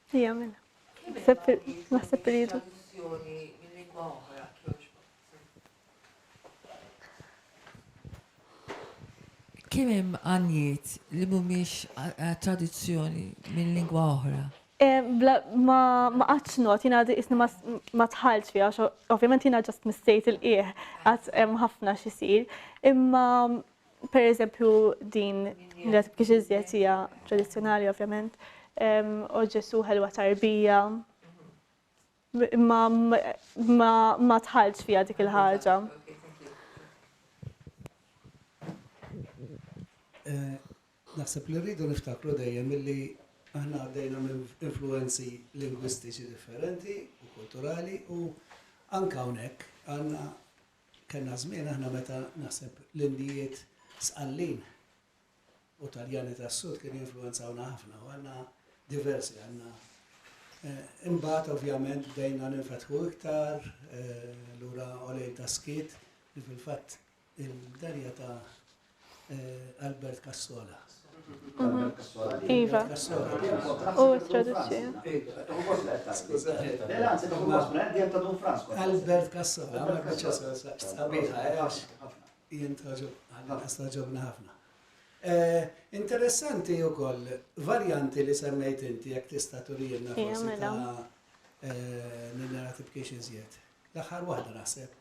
Ija mela. Naħseb iridu. Kemm hemm għanjiet li mhumiex eh, traduzzjoni minn lingwa oħra? Eh, ma qatx not, jina isni ma tħalx fiha, ovvjament jina ġast mistejt il-qieħ, għat hemm ħafna xisir. Imma Per eżempju din li qed tibkix iżjed hija tradizzjonali ovvjament, O Ġesu ħelwa tarbija. Imma ma tħallx fiha dik il-ħaġa. Eh, naħseb li rridu niftakru dejjem illi aħna għaddejna minn influenzi lingwistiċi differenti u kulturali u anka hawnhekk għandna Kellna żmien aħna meta naħseb l-Indijiet Sqallin u Taljani tas-Sud kienu jinfluwenzawna ħafna u għandna diversi għandna. Eh, imbagħad ovvjament bdejna ninfetħu iktar, eh, lura olejl ta' skiet li fil-fatt il-darja ta' Albert Cassola. Iva. U traduzzjoni. Albert Cassola, Albert Cassola, sabiħa, għax jien taġobna ħafna. Eh, interessanti u koll, varjanti li semmejt inti, jek tista turijilna forsi mela. ta' eh, nillera tibkiex iżjed. L-aħħar waħda naħseb.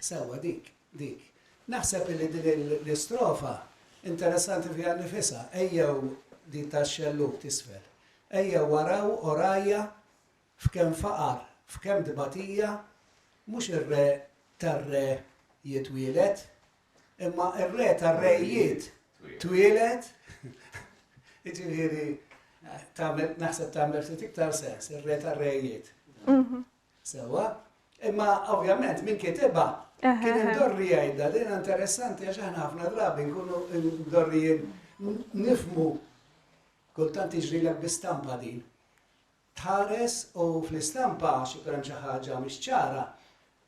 Sewa dik. Dik. Naħseb illi din l-istrofa interessanti fiha nnifisha, ejjew din tax-xellug t'isfel. Ejjew araw o rgħajja f'kemm faqar, f'kemm tbatija, mhux ir-re tar-re jitwieled, imma r-re tar-rejiet twieled. Jiġifieri tagħmel naħseb tagħmel ftit iktar sens, ir-re tar-rejiet. Sewwa. Imma ovvjament min kitibha kien imdorri jgħidha din interessanti għax aħna ħafna drabi nkunu mdorrijin. Nifhmu kultant tiġrilek bi stampa din. Tħares u fl-istampa għax ikun hemm xi ħaġa mhix ċara,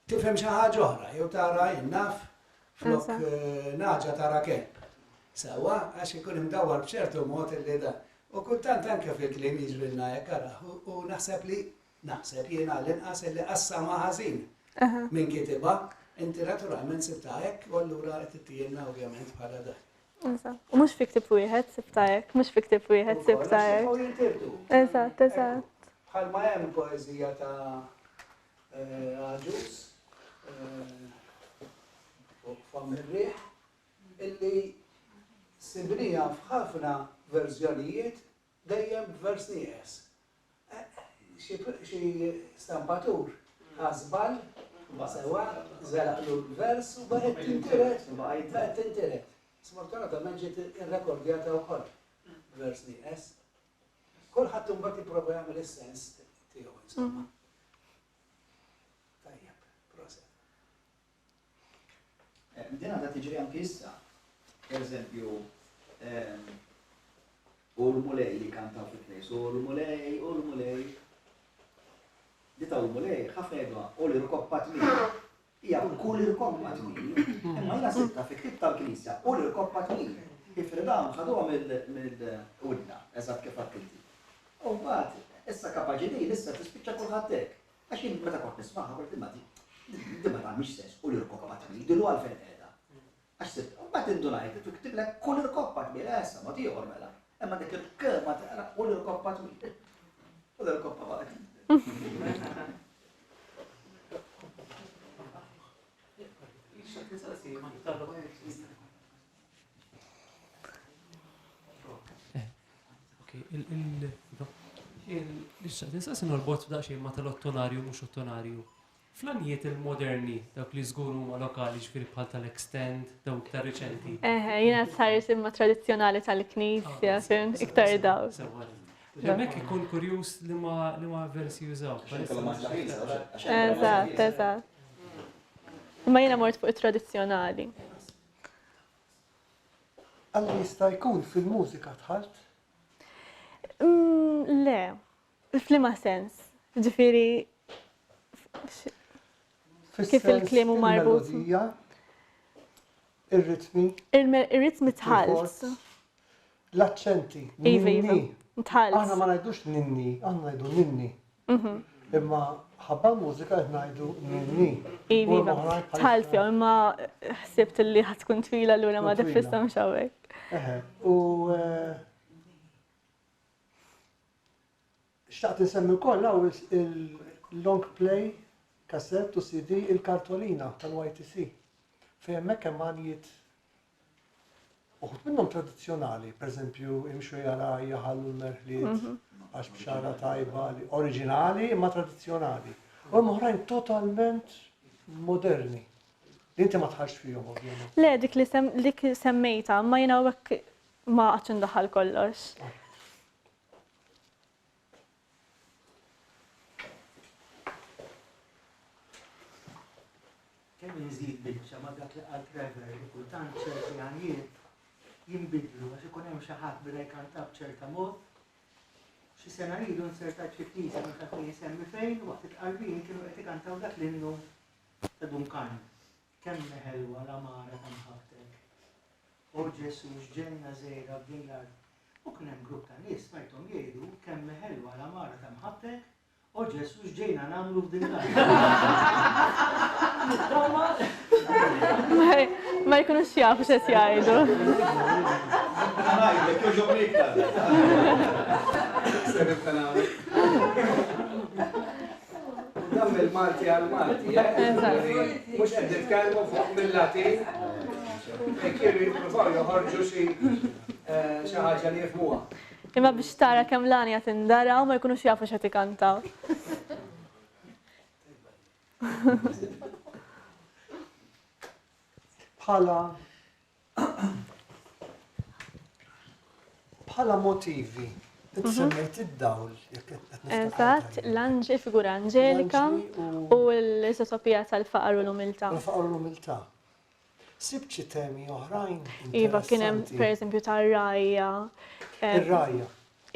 tifhem xi ħaġa oħra jew tara jien naf flok nagħġa tara kelb. Sewwa, għax ikun imdawwar b'ċertu mod illi da. U kultant anke fil-kliem jiġrilna hekk ara, u naħseb li naħseb jien għall-inqas illi qassamha ħażin min kitibha, inti naturalment sibtha hekk u allura qed ittijielna ovvjament bħala dak. Eżatt. U mhux fi ktieb wieħed sibtha hekk, mhux fi ktieb wieħed sibtha hekk. Eżatt, eżatt. Bħalma hemm poeżija ta' Agius fuq Fomm ir-Riħ illi sibniha f'ħafna verżjonijiet dejjem b'vers nieqes. Xi stampatur ħa żball, sewwa, żelaqlu l-vers u baqgħet tintiret, baqgħet tintiret. Sfortunatament ġiet irrekordjata wkoll b'vers nieqes. Kulħadd imbagħad jipprova jagħmel is-sens tiegħu insomma. Tajjeb, proset. Din għadha tiġri anki issa. Per eżempju, ehm, u l-mulej li kantaw fil-knejs, u l-mulej, u l-mulej. Di ta' l-mulej, ħafna jgħidu, u l-irkoppa tmil. Hija kull irkoppa tmil. Imma jiena sibta fi ktieb tal-Knisja, u l-irkoppa tmil. Ifri dawn ħaduha mill-udna, eżatt kif għedt inti. U mbagħad, issa kapaċi din issa tispiċċa kulħadd hekk. Għax jien meta kont nismagħha kont imma di di ma tagħmilx sens u l-irkoppa tmil, dilu għalfejn qiegħda. Għax sibt, mbagħad indunajt li tiktiblek kull irkoppa tmil, eh, issa mod ieħor mela. Imma dik il-k ma taqra u l-irkoppa tmil. U l-irkoppa baqgħet. Issa, nistaqsi norbot daqsxejn ma' tal-ottonarju mhux ottonarju. Fl-għanijiet il-moderni, dawk li żgur huma lokali ġifieri bħal tal-extend, dawk iktar riċenti. Eħe, jiena tħares imma tradizzjonali tal-knisja, ah, fim, iktar daw. Hemmhekk ikun kurjuż li ma li ma versi jużaw. Eżatt, eżatt. Imma jiena mort fuq it-tradizzjonali. Alla jista' jkun fil-mużika dħalt? Mm, le, f'liema sens? Ġifieri kif il-kliem hu marbut. Il-melodija, ir-ritmi. Ir-ritmi tħalt. L-aċċenti. Iva, iva. Tħalt. Aħna ma ngħidux ninni, aħna ngħidu ninni. Mhm. Imma ħabba mużika qed ngħidu ninni. Iva, iva. Tħalt fihom imma ħsibt li ħad tkun twila lura ma defista mhux hawnhekk. Eħe, u eh, xtaqt insemmi wkoll hawn il-long play cassette u CD il-kartolina tal-YTC. Fejn hemmhekk hemm għanijiet Uħud minnhom tradizzjonali, pereżempju imxu jarajja ħallu l-merħliet mhm. għax bxara tajba li oriġinali imma tradizzjonali. U hemm oħrajn totalment moderni. Li inti ma tħarx fihom ovvjament. Le, dik li sem, dik semmejta, ma jiena hekk ma qgħadx indaħħal kollox. Ah. Kemm inżid biċċa ma' dak li qal Trevor li kultant ċerti għanjiet jinbidlu għax ikun hemm xi ħadd beda jkanta b'ċerta mod. Xi sena ilu nzertajt fi knisja mhux għalfejn insemmi fejn waqt it-tqarbin kienu qed ikantaw dak l-innu ta' Dun Karm. Kemm hi ħelwa l-għamara ta' mħabbtek. O Ġesù x'ġenna żgħira f'din l-art. U kien hemm grupp ta' nies smajthom jgħidu kemm hi ħelwa l-għamara ta' mħabbtek O Ġesù x'ġejna nagħmlu f'din l-art? Nittama. Ma jkunux jafu x'qed jgħidu. Ngħidlek, jogħġobni iktar. Se nibqa' nagħmel. Dan mill-Malti għall-Malti, eh? Mhux qed nitkellmu fuq mill-Latin. Fejn kienu jippruvaw joħorġu xi eh, xi ħaġa li jifhmuha. Imma biex tara kemm l-għanja tindara u ma jkunux jafu x'qed ikantaw. Bħala bħala motivi, inti mhm. semmejt id-dawl, jekk qed niftakar. Eżatt, l-anġi, figura anġelika u l-isotopija tal-faqar u l-umiltà. L-faqar u l-umiltà. Sibt xi temi oħrajn Iva, kien hemm interessanti? pereżempju tar-rgħajja. Ir-rgħajja.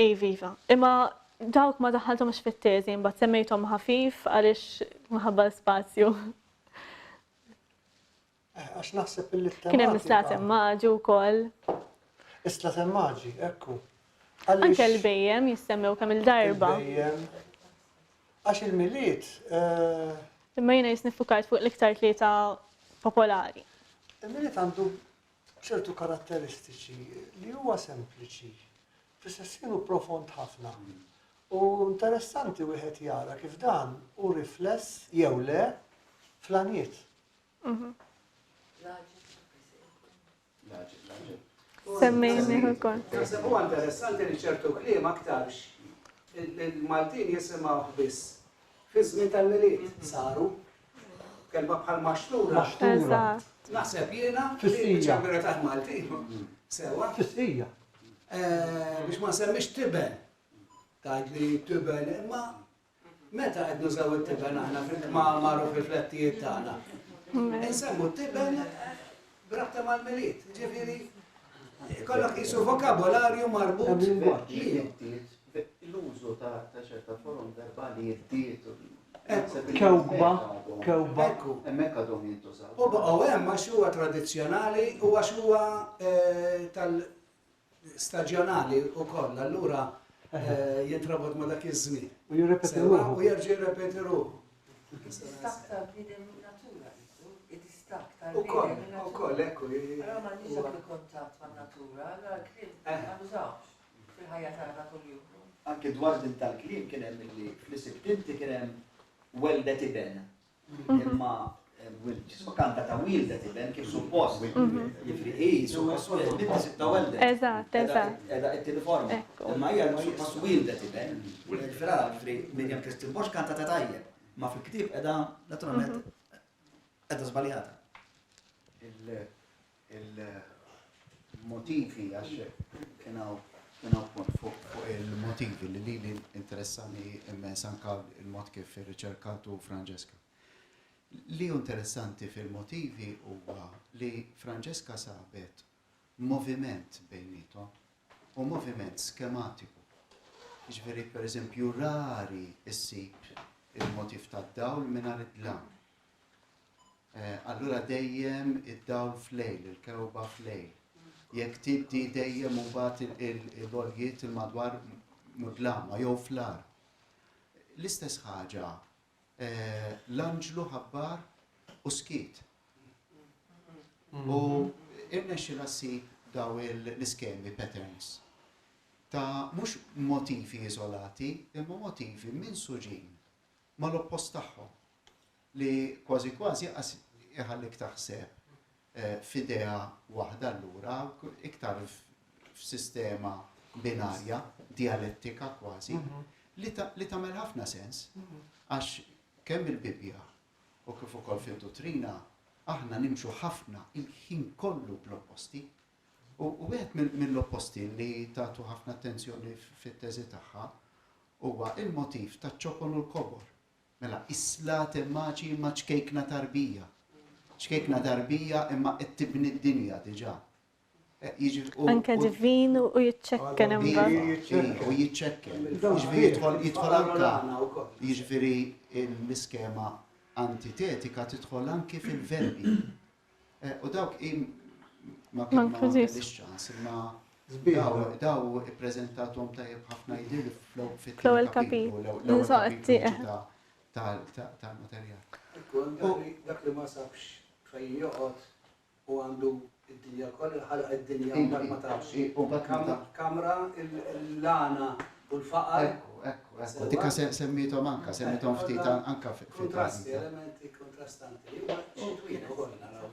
Iva, iva. Imma dawk ma daħħalthomx fit-teżi, imbagħad semmejthom ħafif għaliex minħabba l-spazju. Eh, għax naħseb illi t-tematika. Kien hemm is-slaten maġi wkoll. Is-slaten maġi, ekku. Anke l-bejjem jissemmew kemm il-darba. Il-bejjem. Għax il-Milied. Eh, Imma jiena jisni fukajt fuq l-iktar tlieta popolari. Il-Milied għandu ċertu karatteristiċi li huwa sempliċi, fl-istess ħin hu profond ħafna. U interessanti wieħed jara kif dan hu rifless jew le fl-għaniet. Semmejni ukoll. Naħseb huwa interessanti li ċertu kliem aktarx il-Maltin jisimgħuh biss fi żmien tal-Milied saru. Kelma bħal maxtura. Maxtura. Naħseb jiena Fissija. ċambira tal-Maltin. Sewa. Fissija. Eh, biex ma nsemmix tiben. Tgħid li tiben imma Meta qed nużaw it-tiben aħna fil-kmamar u fil-flettijiet tagħna? Insemmu t-tiben b'rabta mal-Milied, ġifieri kollok qisu vokabolarju marbut. L-użu ta' ċerta forom verbali jiddiet. Kewkba, kewkba. Ekku. Hemmhekk għadhom jintużaw. U baqgħu hemm għax huwa tradizzjonali u għax huwa eh, tal staġjonali wkoll, allura jintrabot ma' dak iż-żmien. U jirrepeti ruħu. U jerġa' jirrepeti ruħu. Id-distakk tal-bniedem min-natura, id-distakk tal-bniedem Ukoll, ukoll, ekku. Allora m'għandniex dak il-kuntatt man-natura, allora l-kliem ma nużawx fil-ħajja tagħna kuljum. Anki dwar din tal-kliem kien hemm illi fl-isibt inti kien hemm weldet iben. Imma ġisma kanta ta' wildet iben kif suppost. Jifri hi, suppost binti sibta weldet. Eżatt, eżatt. Edha it-tieni forma. Imma hija suppost wildet iben. Ġifieri ġifri Miriam Christine Bosch kanta ta' tajjeb. Ma fil-ktieb edha naturalment edha żbaljata. Il-motivi għax kien hawn kien hawn punt fuq fuq il-motivi li lili interessani immens anka il-mod kif irriċerkatu Francesca. Li hu interessanti fil-motivi huwa li Francesca sabet moviment bejniethom u moviment skematiku. Jiġifieri pereżempju rari ssib il-motiv tad-dawl mingħajr id-dlam. Allura dejjem id-dawl f'lejl, il-kewba f'lejl. Jekk tiddi dejjem imbagħad il-għoljiet il-madwar mudlama jew fl-agħar. L-istess ħaġa l-anġlu ħabbar u skiet. U irnexxilha ssib daw l-iskemi patterns ta' mhux motivi iżolati imma motivi minsuġin mal-oppost tagħhom. Li kważi kważi qas iħallik taħseb f'idea waħda allura, iktar f'sistema binarja, dialettika kważi, li tagħmel ħafna sens. Għax kemm il-Bibbja u kif ukoll fid-duttrina aħna nimxu ħafna il-ħin kollu bl-opposti. U wieħed mill-opposti li tagħtu ħafna attenzjoni fit-teżi tagħha huwa il-motiv taċ-ċokon u l-kobor. Mela, is-slaten maġi imma ċkejkna tarbija. Ċkejkna tarbija imma qed tibni d-dinja diġà. Eh, Anke divin u jiċċekken imbagħad. Iva, u jiċċekken. Jiġifieri jidħol jidħol anka jiġifieri l-iskema antitetika tidħol anki fil-verbi. Eh, u dawk ma kellix ċans, imma daw ippreżentathom tajjeb ħafna jidhirli fl-ewwel kapitlu. L-ewwel tal-materjal. Dak li ma sabx fejn joqgħod u għandu id-dinja kollha, ħalaq id-dinja u mbagħad ma tafx. Kamra l-għana u l-faqar. Ekku, ekku, ekku. Dika semmithom anka, semmithom ftit anka fit Kontrasti, elementi kontrastanti. Xitwin ukoll naraw.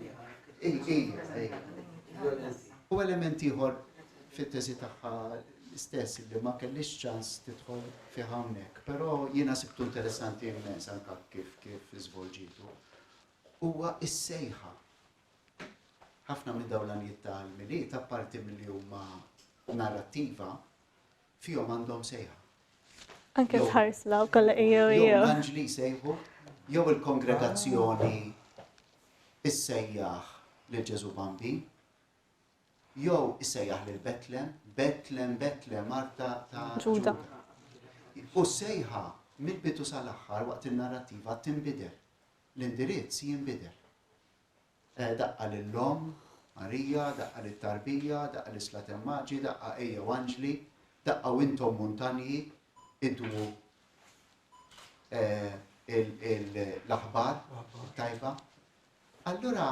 U element ieħor fit-teżi tagħha l-istess li ma kellix ċans tidħol fih hawnhekk, però jiena sibtu interessanti immens anka kif kif iżvolġitu. Huwa is-sejħa. Ħafna minn dawn l-għanijiet tal-Milied, apparti milli huma narrattiva, fihom għandhom sejħa. Anke tħarsla u kollha ejjew Jew ejjew. l-anġli jsejħu, jew il-kongregazzjoni issejjaħ. lil Ġesù Bambin, jew issejjaħ lil Betlem, Betlem, Betlem, art ta' Ġuda. U s-sejħa mill-bidu sal-aħħar waqt in-narrattiva tinbidel. L-indirizz jinbidel. Daqqa lill-omm, Marija, daqqa lit-tarbija, daqqa lis-slaten maġi, daqqa ejjew anġli, daqqa u intom muntanji, idwu l-aħbar tajba. Allura,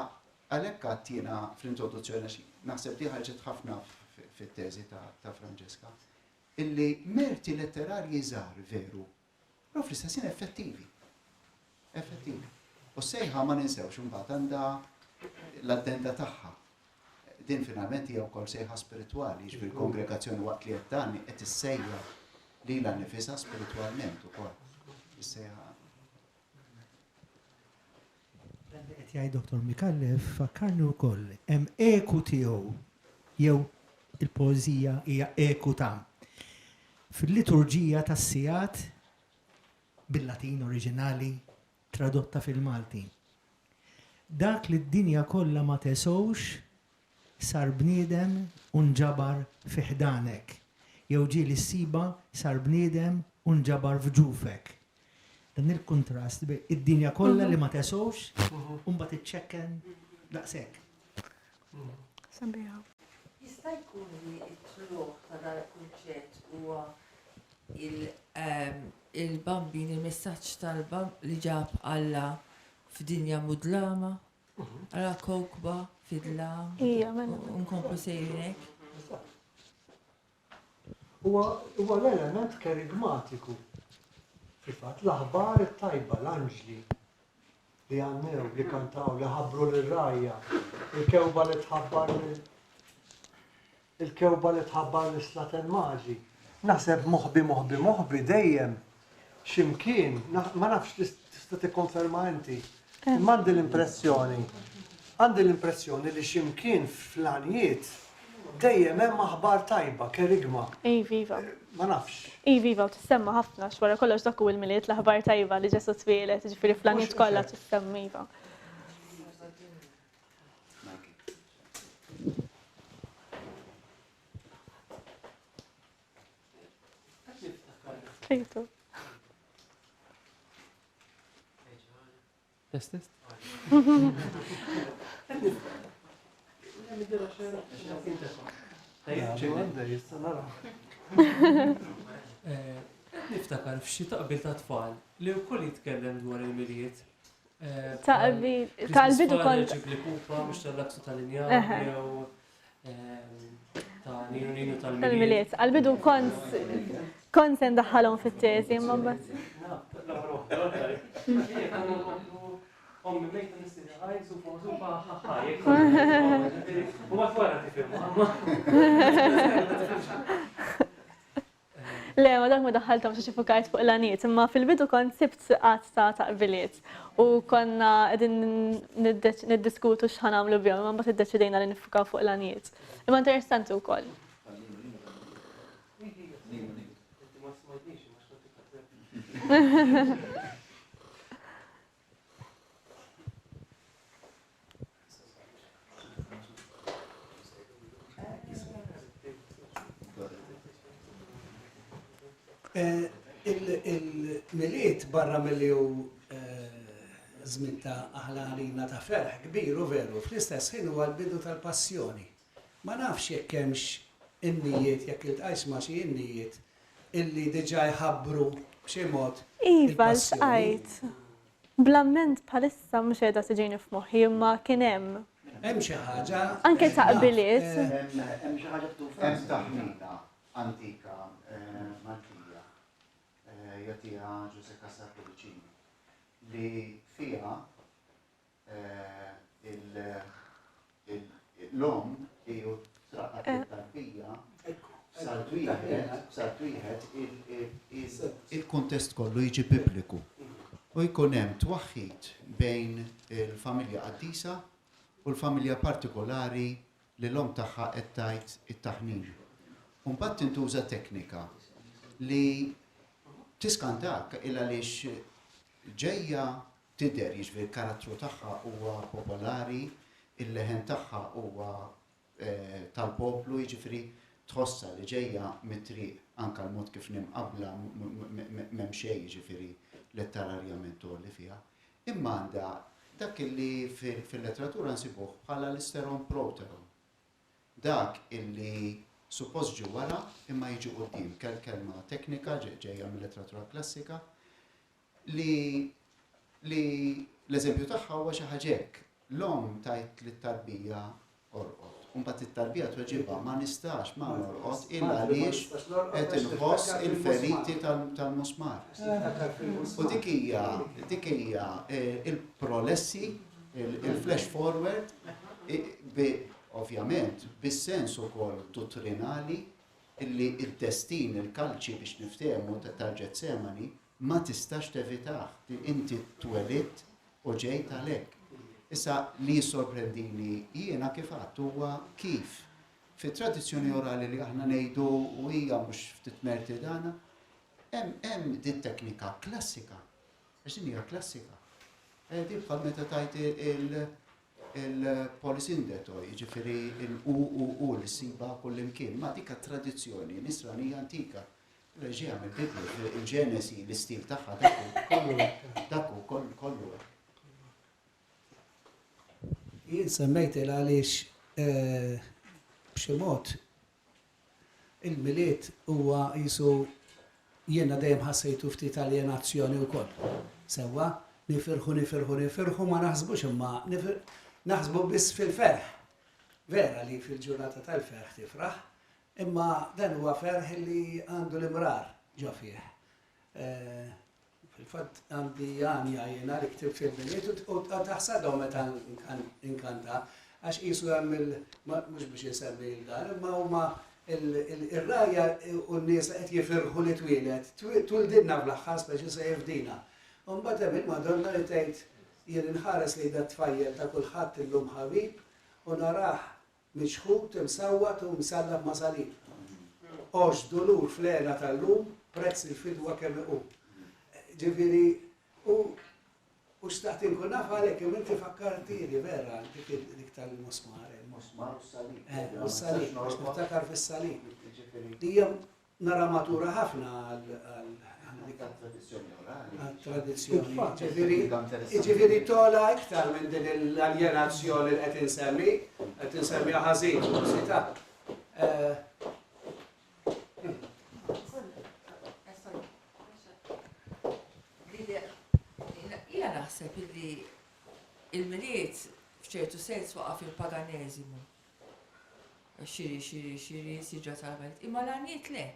għalhekk għadt jiena fl-introduzzjoni, għax naħseb di ħarġet ħafna fit-teżi ta' Francesca, illi merti letterarji żgħar veru, però fl-istess ħin effettivi. Effettivi. U s-sejħa ma ninsewx imbagħad għandha l-addenda tagħha. Din finalment hija wkoll sejħa spiritwali, jiġifieri l-kongregazzjoni waqt li qed tgħanni qed issejjaħ lilha nnifisha spiritwalment ukoll. Is-sejħa Dan li qed jgħid Dottor Micallef fakkarni wkoll hemm eku tiegħu jew il-poeżija hija eku ta' fil-liturġija tas-sigħat bil-Latin oriġinali tradotta fil-Malti. Dak li d-dinja kollha ma tesgħux sar bniedem u nġabar fi ħdanek, jew ġieli ssibha sar bniedem u nġabar f'ġufek. Dan il-kuntrast bejn id-dinja kollha li ma tesgħux u mbagħad iċċekken daqshekk. Sabiħa. Jista' jkun li t-tlugħ ta' dal-kunċett huwa il-Bambin, il-messaġġ tal-Bambin li ġab Alla f'dinja mudlama? Ara kowkba fid-dlam. Ija, mela. U nkomplu sejrin hekk. Huwa l-element kerigmatiku. Fil-fatt, l-aħbar it-tajba, l-anġli li għannew, li kantaw, li ħabbru lir-rgħajja, il-kewba li tħabbar Il-kewba li tħabbar lis-slaten maġi. Naħseb moħbi moħbi moħbi dejjem xi mkien, ma nafx tista' tikkonferma inti, imma għandi l-impressjoni, għandi l-impressjoni li xi mkien fl-għanjiet dejjem hemm aħbar tajba, kerigma. Iva, iva. Ma nafx. Iva, iva, u tissemma ħafna, għax wara kollox dak hu l-Milied, l-aħbar tajba li Ġesù twieled, jiġifieri fl-għanjiet kollha tissemma, iva. Tejtu. Test, test. Niftakar f'xi taqbil ta' tfal li wkoll jitkellem dwar il-miliet Taqbil, tal-bidu kont. Ġib li kupa, mux tal-laksu tal-injam, jew ta' ninu ninu tal-miliet. Tal-miliet. Għal-bidu kont kont se ndaħħalhom fit-teżi, imma mbagħad. Ommi mejta nistiri ħaj, zufa zufa ħaj. U ma twara tifhem. Le, ma dak ma daħħalthomx għax iffukajt fuq l-għaniet, imma fil-bidu kont sibt għadd ta' taqbiliet u konna qegħdin niddiskutu x'ħa nagħmlu bihom, imma mbagħad iddeċidejna li niffukaw fuq l-għaniet. Imma interessanti wkoll. Il-Milied barra milli hu żmien ta' aħla għalina ta' ferħ kbir u veru, fl-istess ħin huwa l-bidu tal-passjoni. Ma nafx jekk hemmx innijiet, jekk iltqajtx ma' xi innijiet illi diġà jħabbru b'xi mod Iva, il-passjoni. ltqajt. Bl-amment bħalissa mhux qiegħda tiġini f'moħħi imma kien hemm. Hemm xi ħaġa. Anke taqbiliet. Hemm xi ħaġa tdur Hemm taħmina antika Maltija jagħtiha Ġużè Cassar Pullicino li fiha L-omm hi u traqad lit-tarbija sar wieħed, sar wieħed il-kuntest kollu jiġi bibliku u jkun hemm twaħħid bejn il-familja qaddisa u l-familja partikolari li l-omm tagħha qed tgħid it-taħnin. U mbagħad tintuża teknika li tiskantak il għaliex ġejja tidher, jiġifieri l-karattru tagħha huwa popolari. Il-leħen tagħha huwa tal-poplu, jiġifieri tħossha li ġejja mit-triq, anke l-mod kif nimqabbla m'hemm xejn jiġifieri letterarjament għoli fiha. Imma għandha dak illi fil-letteratura nsibuh bħala l-isteron proteron. Dak illi suppost ġie wara imma jiġi quddiem, kelma teknika ġejja mil-letteratura klassika, li li l-eżempju tagħha huwa xi ħaġa hekk. L-omm tgħid lit-tarbija orqod. U mbagħad it-tarbija tweġibha ma nistax ma norqod il għaliex qed inħoss il-feriti tal-musmar. U dik hija dik hija eh, il-prolessi, il-flash forward, ovvjament bis-sens ukoll dottrinali illi d-destin, il-kalċi biex niftehmu tal-Ġetsemani ma tistax tevitah, inti twelidt u ġejt għalhekk. Issa li jissorprendini jiena kif għedt huwa kif fit-tradizzjoni orali li aħna ngħidu u hija mhux ftit merti tagħna, hemm hemm dit-teknika klassika. Għax din hija klassika. Eh, din bħal meta tajt il-polisindeto, jiġifieri il-u u u li ssiba kullimkien, ma dik tradizzjoni nisranija antika. Reġija mill-Bibbja, il-Ġenesi, l-istil tagħha dak hu, dak hu kollu hekk. Jien semmejt il għaliex eh, b'xi mod il-Milied huwa qisu jiena dejjem ħassejtu ftit aljenazzjoni wkoll. Sewwa, nifirħu, nifirħu, nifirħu ma naħsbux imma naħsbu biss fil-ferħ. Vera li fil-ġurnata tal-ferħ tifraħ, Imma dan huwa ferħ li għandu l-imrar ġo fih. Fil-fatt għandi għanja jiena li ktibt fil-Milied u taħsadhom meta nkanta għax qisu hemm il mhux biex insemmi l dan, imma huma ir-rgħajja u n-nies li qed jifirħu li twieled, twildilna fl-aħħar speċi se jifdina. U mbagħad hemm il-Madonna li tgħid jien inħares lejn dat-tfajjel ta' kulħadd illum ħabib u narah Miċħud, imsawwat u msallab ma' salib. O x'dulur fl-hena tal-lum, prezz il-fidwa kemm iqum. Ġifieri, u u xtaqt inkun naf għalhekk imma inti fakkartini vera dik dik tal-musmar. Il-musmar u s-salib. Eh, u s-salib, għax niftakar fis-salib. Li hija nara matura ħafna għal tradizzjoni orali. Tradizzjoni. Ġifieri tola iktar minn din l-aljenazzjoni li qed insemmi, qed insemmiha ħażin, forsi ta' eh, Jiena naħseb illi il-Milied f'ċertu sens waqa' fil-paganeżimu. Xiri, xiri, xiri, siġra tal-Milied. Imma l-għaniet le.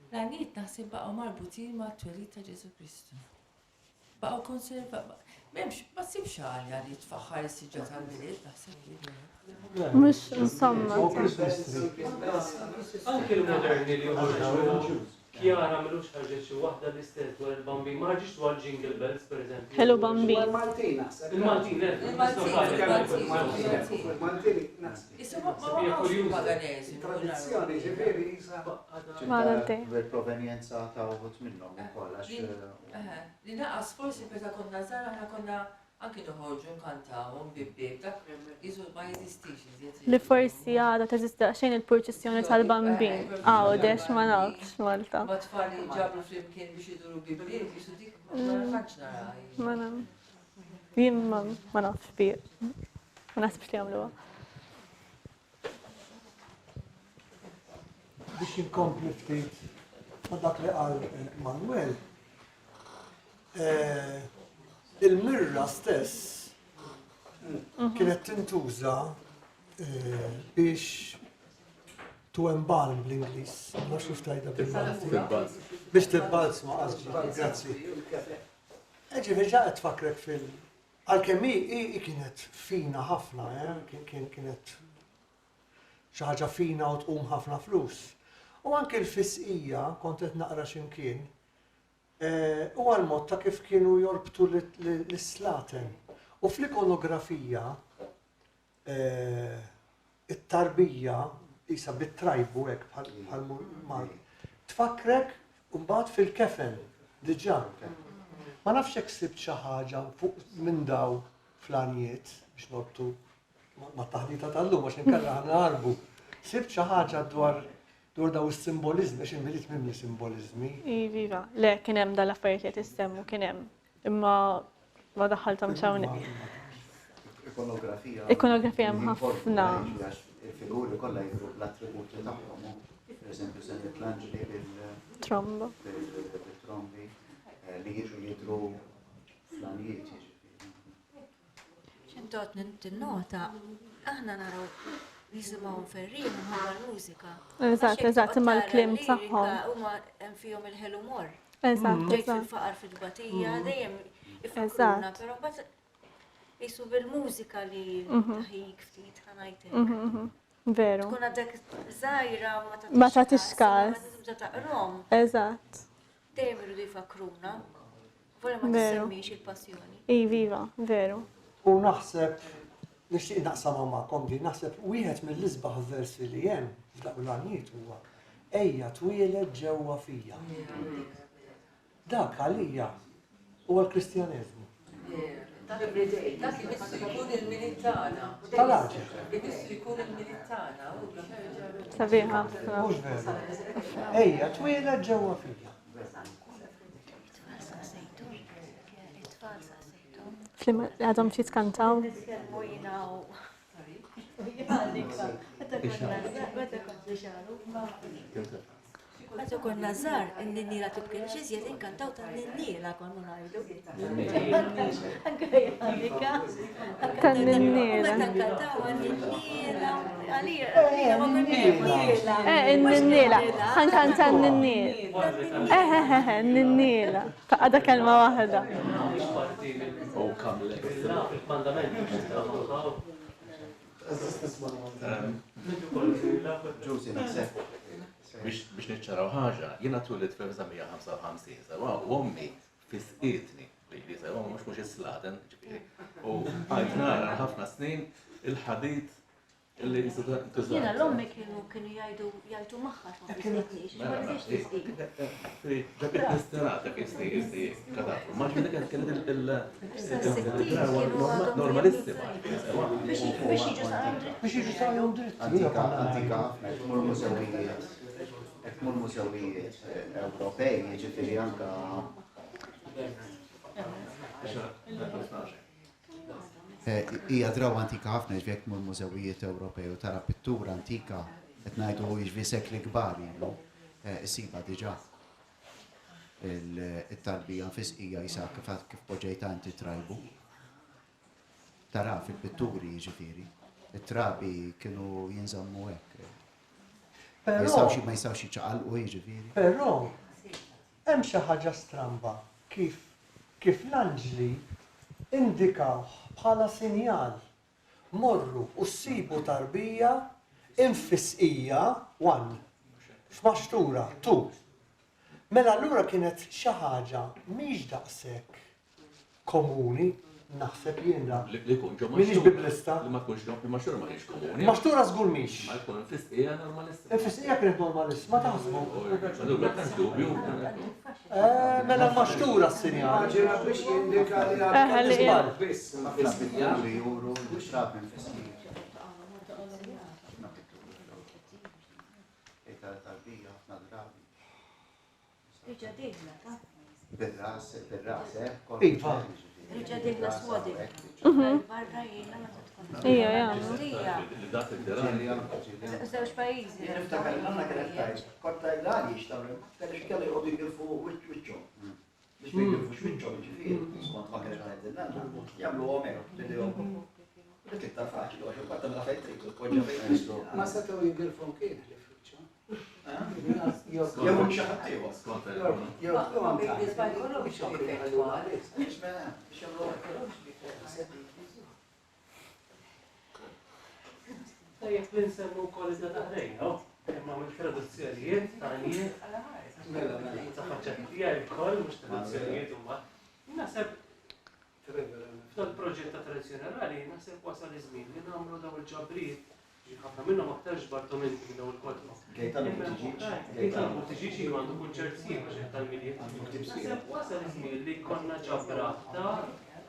L-għaniet naħseb baqgħu marbutin mat-twelid ta' Ġesù Kristu. Baqgħu konserva, m'hemmx, ma ssibx għalja li tfaħħar is-siġra tal-Milied naħseb li. Mhux insomma. Anki l-moderni li joħorġu Chiara m'ilux ħarġet xi waħda l-istess dwar il-Bambin, ma ħarġitx dwar Jingle Bells pereżempju. Hello Bambin. Il-Maltin naħseb. Il-Maltin, eh. Il-Maltin, il-Maltin. Il-Maltin naħseb. Issa ma waqgħux fil-paganeżimu. Tradizzjoni ġifieri isa. Bil-provenjenza ta' uħud minnhom ukoll għax. Li naqas forsi meta konna żgħar aħna konna anki noħorġu nkantawhom bieb dak qisu ma jeżistix iżjed. Li forsi għadha teżisti daqsxejn il-purċissjoni tal-Bambin. Għawdex ma nafx Malta. Ma tfal li jinġabru flimkien biex iduru bieb bieb qisu dik ma tantx naraha. Ma nafx. Jien ma nafx bi. Ma naħsibx li jagħmluha. Biex inkompli ftit ma' dak li qal Manuel, eh, il-mirra stess mhm. kienet tintuża eh, biex to embalm bl-Ingliż, ma nafx kif tajda bil-Malti. Biex tibbalzma, grazzi. Ġifieri ġa qed tfakkrek fil- Għalkemm hi hi kienet fina ħafna, eh, kienet xi ħaġa fina u tqum ħafna flus. U anke l-fisqija, kont qed naqra x'imkien, eh, huwa l-mod ta' kif kienu jorbtu l-slaten. U fl-ikonografija, it-tarbija qisha bit-trajbu hekk bħal mal tfakkrek mbagħad fil-kefen diġà. Ma nafx hekk sibt xi ħaġa fuq minn daw fl-għanjiet biex norbtu. mat-taħdita tal-lum għax inkella ħa naħarbu. Sibt xi ħaġa dwar dwar daw is-simboliżmi għax il-Milied mimli simboliżmi. Iva, iva. Le, kien hemm dal-affarijiet li qed issemmu kien hemm. Imma ma daħħalthomx hawnhekk. Ikonografija. Ikonografija hemm ħafna. Il-figuri kollha jidhru bl-attributi tagħhom. Per eżempju, semmit l-anġli bil Tromba. bil-trombi eh, li jiġu jidhru fl-għanijiet jiġifieri. Xintot tinnota, aħna naraw jisimgħu ferrin minħabba l-mużika. Eżatt, eżatt, imma l-kliem tagħhom. Huma hemm fihom il-ħelu mor. Eżatt, Ġejt eżatt. fil-faqar fil-tbatija, dejjem ifakruna, Eżatt. però mbagħad jisu bil-mużika li Mhm. taħik ftit ħanajtek. Mhm, mhm. Veru. Tkun għadek żgħira ma tagħtix Ma tagħtix każ, każ. imma tibda taqrom. Eżatt. Dejjem iridu jfakkruna. Volja ma Veru. tissemmix il-passjoni. Iva, iva, veru. U naħseb, nixtieq naqsamha magħkom din, naħseb wieħed mill-isbaħ versi li hemm f'dawk l-għanjiet huwa Ejja twieled ġewwa fija. Dak għalija huwa l-Kristjaneżmu. Dak imissu jkun il-Milied tagħna. Tal-għaġeb. Imissu jkun il-Milied tagħna. Sabiħ ħafna. Mhux veru. Ejja twieled ġewwa fija. It-tfal saqsejthom, it-tfal saqsejthom. Flim għadhom xi tkantaw. Nitkellmu jiena u Meta konna xaru. Meta konna żgħar, in-ninniela tibki iżjed inkantaw tan-ninniela konna ngħidu. Anke Janika. Tan-ninniela. Meta nkantaw għan-ninniela, għalija għalija ma konna Eh, in-ninniela. Ħankanta n-ninniela. Eh, eh, eh, eh, n-ninniela. Taqgħda kelma waħda. Oh, come let us Il-mandament biex tagħmlu. Ġużi naħseb. Biex biex niċċaraw ħaġa, jiena twilit fl-1955, sewa, u ommi fisqietni li li sewa mhux mhux is-slaten, ġifieri. U għajt nara ħafna snin il-ħadid illi ntużat. Jiena l-ommi kienu kienu jgħidu jgħidu magħha ma fisqitnix, ma Mela, rridx tisqi. Ġabit nistenata kif si si kadavru. Ma ġifieri kienet kienet il-drawa normalissima. ġifieri, sewa. Biex biex jiġu saqajhom dritt. Biex jiġu saqajhom dritt. Antika, antika ħafna, jekk tmur mużewijiet, jekk tmur mużewijiet eh, Ewropej, jiġifieri anka Eh, Hija drawa antika ħafna jiġifieri jekk tmur mużewijiet Ewropej u tara pittura antika qed ngħidu jiġifieri sekli kbar ilu, eh, isiba diġà. Il-tarbija nfisqija jisa kif kif poġġejta inti trajbu. Tara fil-pitturi jiġifieri. It-trabi kienu jinżammu hekk. Ma Però jistgħux ma jistgħux jiċċaqalqu jiġifieri. Però hemm xi ħaġa stramba kif kif l-anġli indikawh bħala sinjal. Morru u ssibu tarbija infisqija one, f'maxtura two. Mela allura kienet xi ħaġa mhix daqshekk komuni, naħseb jien da. Li li jkun ġo M'iniex maxtura. biblista. Li ma tkunx ġo maxtura ma kienx komuni. Maxtura żgur mhix. Ma jkun fisqija normalissima. Infisqija kienet normalissima taħsbu. Allura tantx dubju. Eh, Mela maxtura s-sinjal. Immaġina biex jindika li Eh, għal li żball. biss. Ħafna pitturi juru l-trabi mfisqija. Ħafna pitturi. Tarbija ħafna drabi. Riġa dieħla, ta' Bil-ras, bil-ras, eh? Iva. Riġa dieħla swadi. Barra jiena meta tkun. Ija, jagħmlu. Ija, Li dak id-dirani. żewġ pajjiżi. Jien niftakar li nanna kienet tgħid, kont tgħid għaliex tagħmel, għaliex kellu joqogħdu jgilfu wiċċhom. Biex ma jgilfux wiċċhom jiġifieri, skont ma kienet tgħid in-nanna, jagħmluhom hekk bidejhom. Dik iktar faċli, għax imbagħad tagħmilha fejn trid, u tpoġġa fejn trid. Ma setgħu jingilfu kien li fiċċa. Jew xi ħadd ieħor. Skont Jew Ma ma jkollhomx effettwal. Biex mela, biex jagħmluhom hekk. Tajjeb li nsemmu wkoll iżda daqrejn, no? Imma mill-traduzzjonijiet tanijiet Mela, mela. ta' faċċettija l-koll mhux traduzzjonijiet huma. Naħseb f'dal proġett ta' tradizzjoni orali naħseb wasal iż-żmien li nagħmlu daw il-ġabriet ħafna minnhom aktar ġbarthom inti minn dawn il-kotba. Gaetano Buttigieg. Gaetano Buttigieg iva għandu kunċert sieħ għax tal-Milied. Naħseb wasal iż-żmien li jkollna ġabra ta'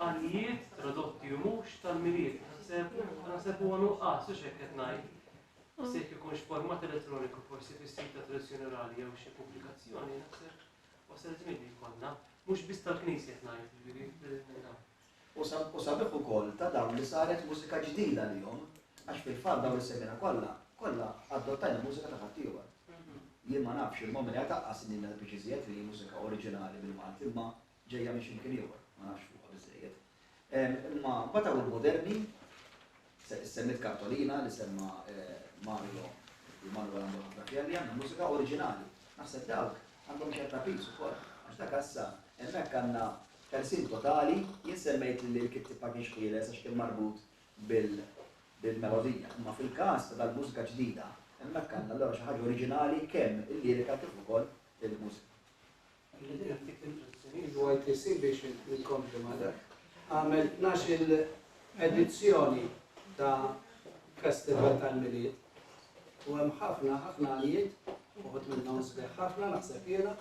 għanijiet tradotti u mhux tal-Milied. Naħseb naħseb huwa nuqqas u x'hekk qed ngħid. Se jekk ikunx format elettroniku forsi fis-sit ta' tradizzjoni orali jew xi pubblikazzjoni naħseb wasal iż-żmien li jkollna, mhux biss tal-Knisja qed ngħid, jiġifieri lil minn dawn. U sabiħ ukoll ta' dawn li saret mużika ġdida għalihom, għax fil-fatt dawn li semmejna kollha, kollha adottajna mużika ta' ħaddieħor. Jien ma nafx, imma min qed aqqas in-Ninna biex iżjed li hi mużika oriġinali bil-Malti imma ġejja minn xi mkien ieħor, ma nafx fuqha biżżejjed. Imma mbagħad hawn il-moderni, semmiet Kartolina li semma Mario, li Manuel għandu ħafna fiha li għandna mużika oriġinali. Naħseb dawk għandhom ċerta piż ukoll, għax dak issa hemmhekk għandna ħelsien totali, jien semmejt li l-kittieb ma kienx ħieles għax kien marbut bil-melodija, imma fil-każ ta' dal-mużika ġdida, hemmhekk għandna allura xi ħaġa oriġinali kemm il-lirika kif ukoll il-mużika. Il-YTC biex inkompli ma' dak, għamel 12-il edizzjoni ta' Festival tal-Milied u hemm ħafna ħafna għanijiet, uħud minnhom sbieħ ħafna naħseb jiena.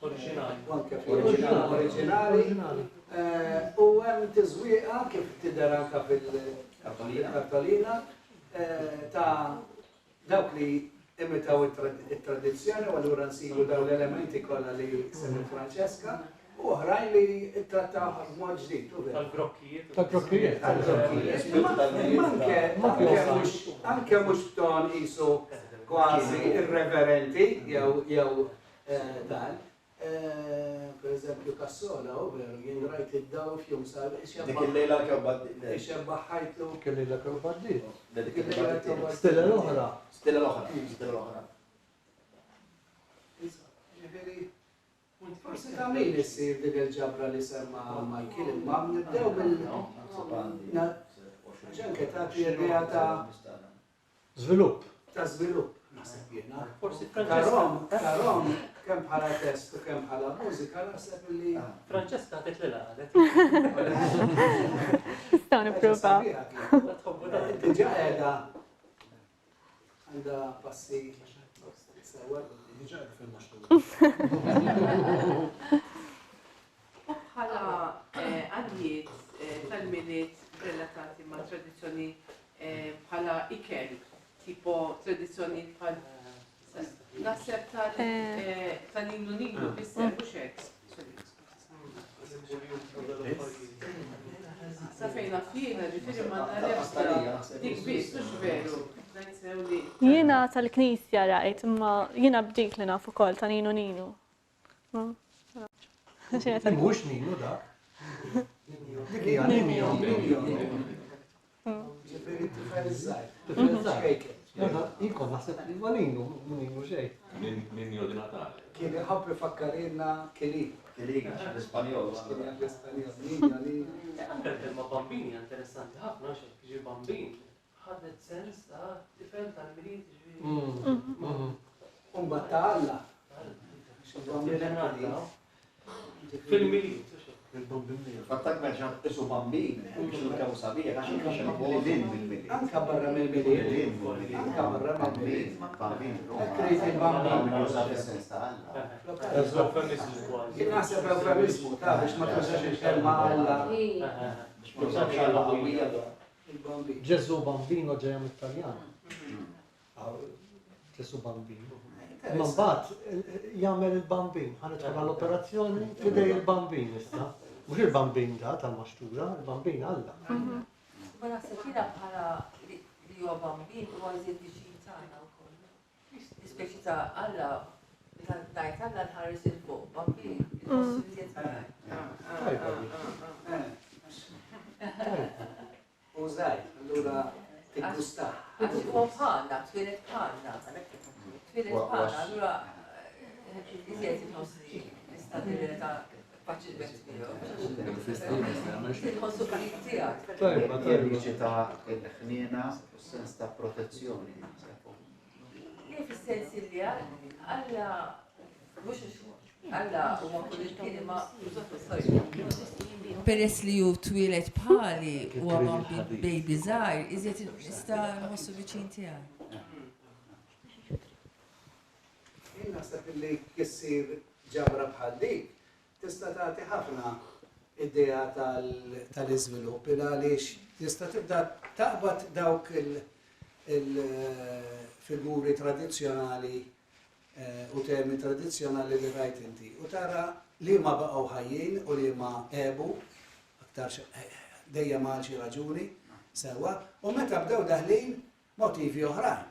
Oriġinali. U anke oriġinali. Eh, u hemm tiżwieqa kif tidher anke fil-kartolina eh, ta' Dawk li imitaw it-tradizzjoni u allura nsibu dawn l-elementi kollha li semmiet Francesca u oħrajn li ttrattaw b'mod ġdid. Tal-grokkijiet. Tal-grokkijiet. Tal-grokkijiet. Anke anke mhux b'ton qisu kważi irreverenti jew jew eh, dan. Per eżempju, Cassola, u veru, jien rajt id-dawl f'jum sar. Dik il-lejla l-kewba Ixebbaħ ħajtu. Dik il-lejla kewba d Dik il-lejla kewba Stella l-oħra. Stella l-oħra. Stella l-oħra. Ġifieri, forsi ta' min issir din il-ġabra li semma Michael, imma nibdew bil. Ġanke tagħti idea ta' Żvilupp. Ta' żvilupp, naħseb jiena. Forsi ta' Rom, ta' Rom, kemm bħala test u kemm bħala mużika, naħseb li. Ah. Francesca għatet li qalet. Nistgħu nippruvaw. Diġà qiegħda għandha passi sewwa. Diġà qiegħda fil-maxtu. U bħala eh, għanjiet eh, tal-miliet relatati ma' tradizzjoni bħala ikel, tipo tradizzjonijiet bħal naħseb ta' Ninu Ninu, biss mhux hekk. Sa fejn naf jiena, ġifieri ma nagħrafx dik biss, mhux veru. Jiena tal-Knisja rajt, imma jiena b'dik li naf ukoll ta' Ninu Ninu. Mhux Ninu dak. Dik hija Ninjo. Ġifieri tifel iż-żgħir. Tifel iż-żgħir. Jien kont naħseb li huwa Ninu, mhu Ninu xejn. Ninjo di Natale. Kien iħobb ifakkarilna Kilin. Kilin, għax l-Ispanjol. Kien jaf l-Ispanjol. Ninjo, Nino. Anke l-kelma bambin hija interessanti ħafna għax jekk jiġi bambin ħadet sens ta' tifel tal-Milied jiġifieri. U mbagħad ta' Alla. Fil-Milied. Fattak meta isu bambin, biex kemm sabiħ, għax Anka barra mill-Milied. Anka barra mill-Milied. Bambin. Trid il-bambin. Jien naħseb eufemizmu ta' biex ma tużax il-kelma Alla. Biex ma tużax Alla qawwija. Il-bambin. Ġesu Bambino ġejja mit-Taljan. Ġesu Bambin. Imma mbagħad jagħmel il-bambin, ħa nidħol għall-operazzjoni f'idej il-bambin issa. Mhux il-bambin da tal-maxtura, il-bambin Alla. Ma naħseb jiena bħala li huwa bambin huwa iżjed viċin tagħna wkoll. Speċi ta' Alla, meta ngħid Alla nħares 'il fuq, bambin, inħossu iżjed Tajba. U żgħir, allura tiggustah. Għax huwa bħalna, twieled bħalna. Twieled bħalna, allura iżjed inħossni nista' nirrelata faċilment miegħu. Inħossu qrib tiegħek. Tajba, tajba. Jirriċita l-ħniena u s-sens ta' protezzjoni. Le fis-sens li Alla mhux Alla huwa kull imkien imma sorry. Peress li hu twieled bħali huwa baby żgħir, iżjed nista' nħossu viċin tiegħi. Jien naħseb illi issir ġabra bħal dik tista' tagħti ħafna idea tal-iżvilupp il għaliex. Tista' tibda taqbad dawk il-figuri tradizzjonali u temi tradizzjonali li rajt inti u tara liema baqgħu ħajjin u liema għebu, aktarx dejjem għal xi raġuni, sewwa, u meta bdew daħlin motivi oħrajn.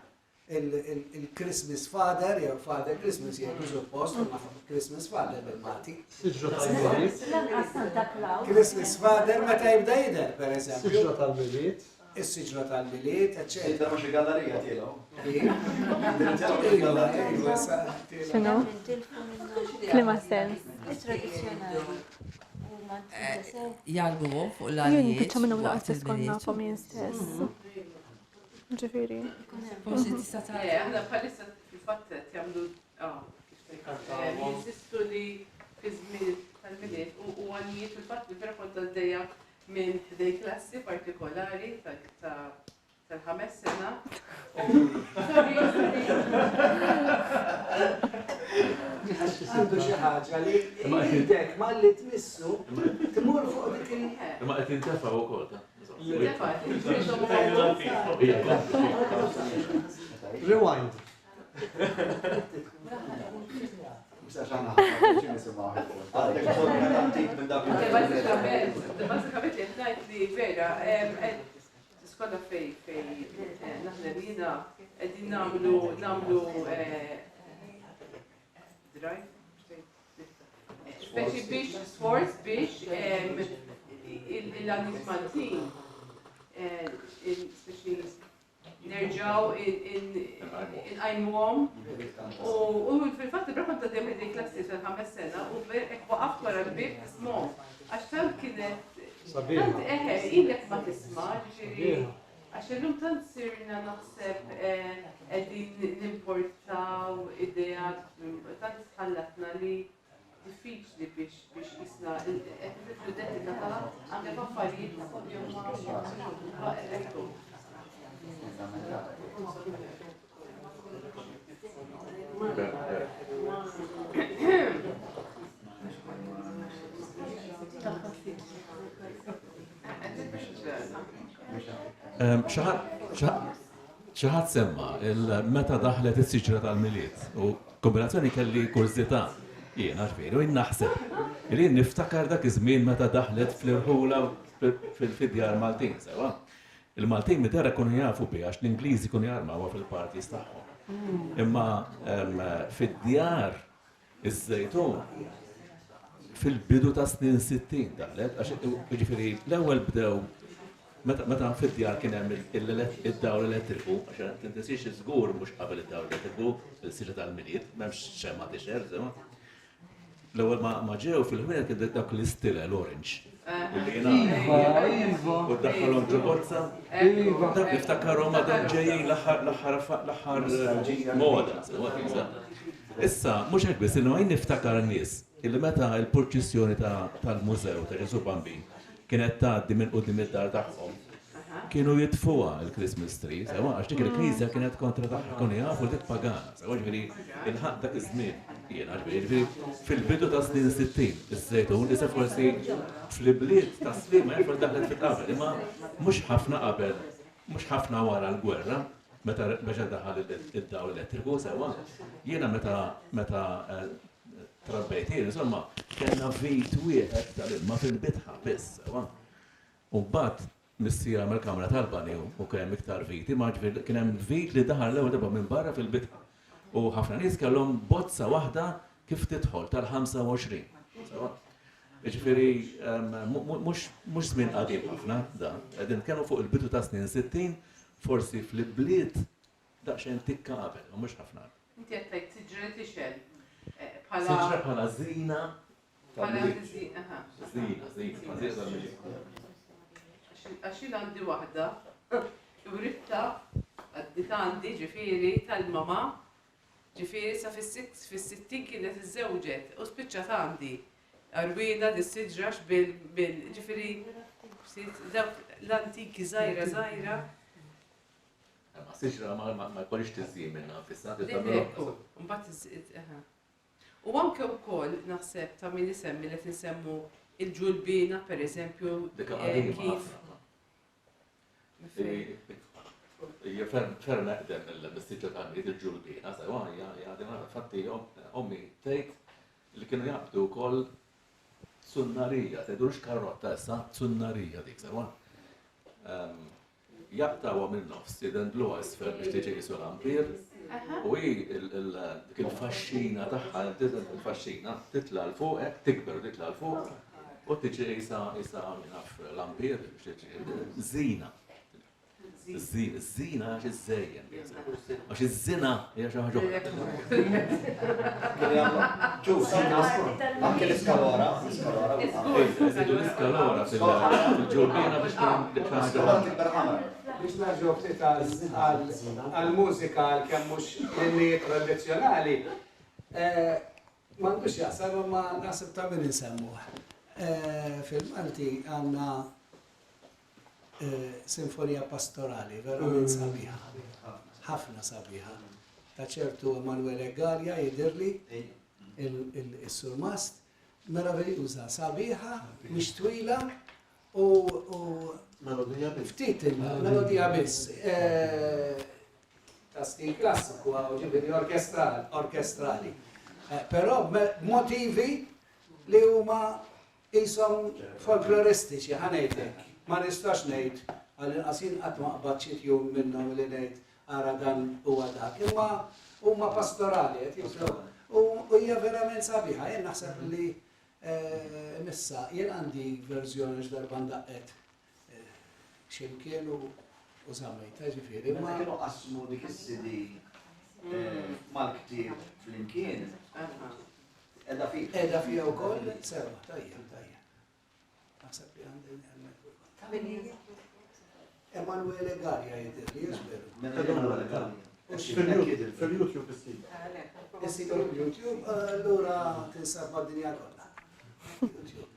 Il-Christmas Father, jew Father Christmas jgħidu suppost, imma Christmas Father bil-Malti. Siġra tal-Milied. Lanqas Santa Claus. Christmas Father meta jibda jidher, per eżempju. Siġra tal-Milied. Is-siġra tal-Milied, eċċetera. Siġra mhux il-gallerija tiegħu. X'inhu? F'liema sens? Tradizzjonali. Jgħallmuhom fuq Jien l-għanijiet. biċċa minnhom waqt laqas biss kont il-Milied. nafhom jien stess. Ġifieri. Forsi tista' tagħti. Le, aħna bħalissa fil-fatt qed jagħmlu ah, kif tgħid, eh, jinsistu li fi żmien tal-Milied u u għanijiet fil-fatt li vera kont għaddejja minn ħdej klassi partikolari tal-ħames sena. Sorry, sorry. Għandu xi ħaġa li idek malli tmissu tmur fuq dik il. Imma qed jintefgħu wkoll ta. Rewind. Bażikament qed ngħid li vera, skola fej fej naħdem jiena qegħdin nagħmlu nagħmlu drive speċi biex sforz biex il-għanijiet Maltin speċi nerġaw inqajmuhom u fil-fatt il-bra kont għaddejja minn klassi tal-ħames sena u hekk waqaft wara l-bieb nismhom għax tant kienet tant eħe ilek ma tisma' ġifieri għax illum tant sirna naħseb qegħdin nimportaw ideat tant tħallatna li diffiċli biex biex jisna qed niflu identità ta' anke f'affarijiet li huma ekku. Xi ħadd semma meta daħlet is-siġra tal-Milied u kombinazzjoni kelli kurżità jiena ġifieri u jien naħseb li jien niftakar dak iż-żmien meta daħlet fl-irħula fid-djar Maltin sewwa. Il-Maltin mid-dehra kienu jafu biha għax l-Ingliżi kienu jarmawha fil-parties tagħhom. Imma fid-djar Iż-Żejtun fil-bidu ta' snin 60 daħlet, għax jiġifieri l-ewwel bdew meta meta fid-djar kien hemm id-dawl elettriku, għax tintinsiex żgur mhux qabel id-dawl elettriku, il-siġra tal-Milied, m'hemmx xemgħa tixgħel, insomma. L-ewwel ma ġew fil-ħwienet kien dawk l-istilel orange. Iva, iva. U ddaħħalhom ġo bozza. Iva. Dak niftakarhom għadhom ġejjin l-aħħar l-aħħar l-aħħar moda. Issa, mhux hekk biss, imma jien niftakar nies illi meta l-purċissjoni tal-mużew ta' Ġesù Bambin kienet tgħaddi minn quddiem id-dar tagħhom, kienu jitfuha l-Christmas tree, sewwa, għax dik il-knisja kienet kontra tagħha, kienu jafu li dik pagana, sewwa, ġifieri ilħaqt dak iż-żmien jiena, ġifieri, ġifieri fil-bidu tas-snin 60, iż-Żejtun, issa forsi fl-ibliet tas-Sliema jaf forsi daħlet ftit qabel, imma mhux ħafna qabel, mhux ħafna wara l-gwerra, meta reġa' daħal id-dawl elettriku sewwa, jiena meta meta trabbejt jien, insomma, kellna vit wieħed tal-ilma fil-bitħa biss, sewwa. U mbagħad missieri għamel kamra tal-banju u kien hemm iktar viti, ma ġifieri kien hemm vit li daħal l-ewwel darba minn barra fil-bitħa. U ħafna nies kellhom bozza waħda kif tidħol tal-25. Sewwa. Jiġifieri mhux żmien qadim ħafna da. Qegħdin nitkellmu fuq il-bidu ta' snin 60, forsi fl-ibliet daqsxejn tikka qabel, u mhux ħafna. Inti qed tgħid siġra li tixgħel bħala. Siġra bħala żina Bħala żina. Żina, żina, bħala żina tal-Milied. Għax jien għandi waħda, writta għaddit għandi ġifieri tal-mama, ġifieri sa fis-sittin kienet iżżewġet u spiċċat għandi. Għarwiena dis-siġra bil, ġifieri, dawk l-antiki żgħira żgħira. Ma siġra ma jkollix tiżjin minnha nfisha. Ekku, mbagħad U anke wkoll naħseb ta' min isemmi li qed insemmu il-ġulbiena pereżempju Dik qadima kif ħafna. Hija ferm ferm eqdem mill-siġra tal-Milied il-ġulbiena, sewwa hija hija fatti ommi tgħid li kienu jaqbdu wkoll Zunnarija, tgħidulux karrotta issa, zunnarija dik sewwa. Ehm, jaqtgħuha min-nofs, jidendluha isfel biex tiġi qisu lampier, u hi dik il-faxxina tagħha, il-faxxina titla' 'l fuq hekk, tikber u titla' 'l fuq, u tiġi qisha qisha naf lampier biex tiġi żina. Iż-żina għax iżżejjen. Għax iż-żina hija xi ħaġa oħra. Anke l-iskalora, l-iskalora. Iżidu l-iskalora fil-ġurbina biex tkun Biex nerġgħu ftit għall-mużika għalkemm mhux l-innijiet tradizzjonali, eh, m'għandux jaqsam imma naħseb ta' min insemmuh. Eh, fil-Malti għandna Sinfonija pastorali verament sabiħa. Ħafna sabiħa. Ta' ċertu Emanuele Gallia jidhirli il-surmast. Meraviljuża, sabiħa, mhix twila u Melodija biss. Ftit il-melodija biss. Eh, ta' stil klassiku, ġifieri orkestrali. Eh, però motivi li huma Qishom folkloristiċi, ħa ngħid hekk. Ma nistax ngħid, għall-inqas jien qatt ma qbadt xi tune minnhom li ngħid ara dan huwa dak. Imma huma pastorali qed jifhmu. U hija verament sabiħa. Jien naħseb li missa jien għandi verżjoni għax darba ndaqqet xi mkien u żammejtha ġifieri. Meta kienu qasmu dik is-CD mal-ktieb flimkien, Edha fih. Edha fija wkoll, sewa, tajjeb, tajjeb. Naħseb li għandi hemmhekk ukoll. Ta' min hija? Emanuele Gallia jidher li hux veru. Emanuele Gallia. Fil-YouTube issib. Issib fil-YouTube, allura tinsab mad-dinja kollha. YouTube.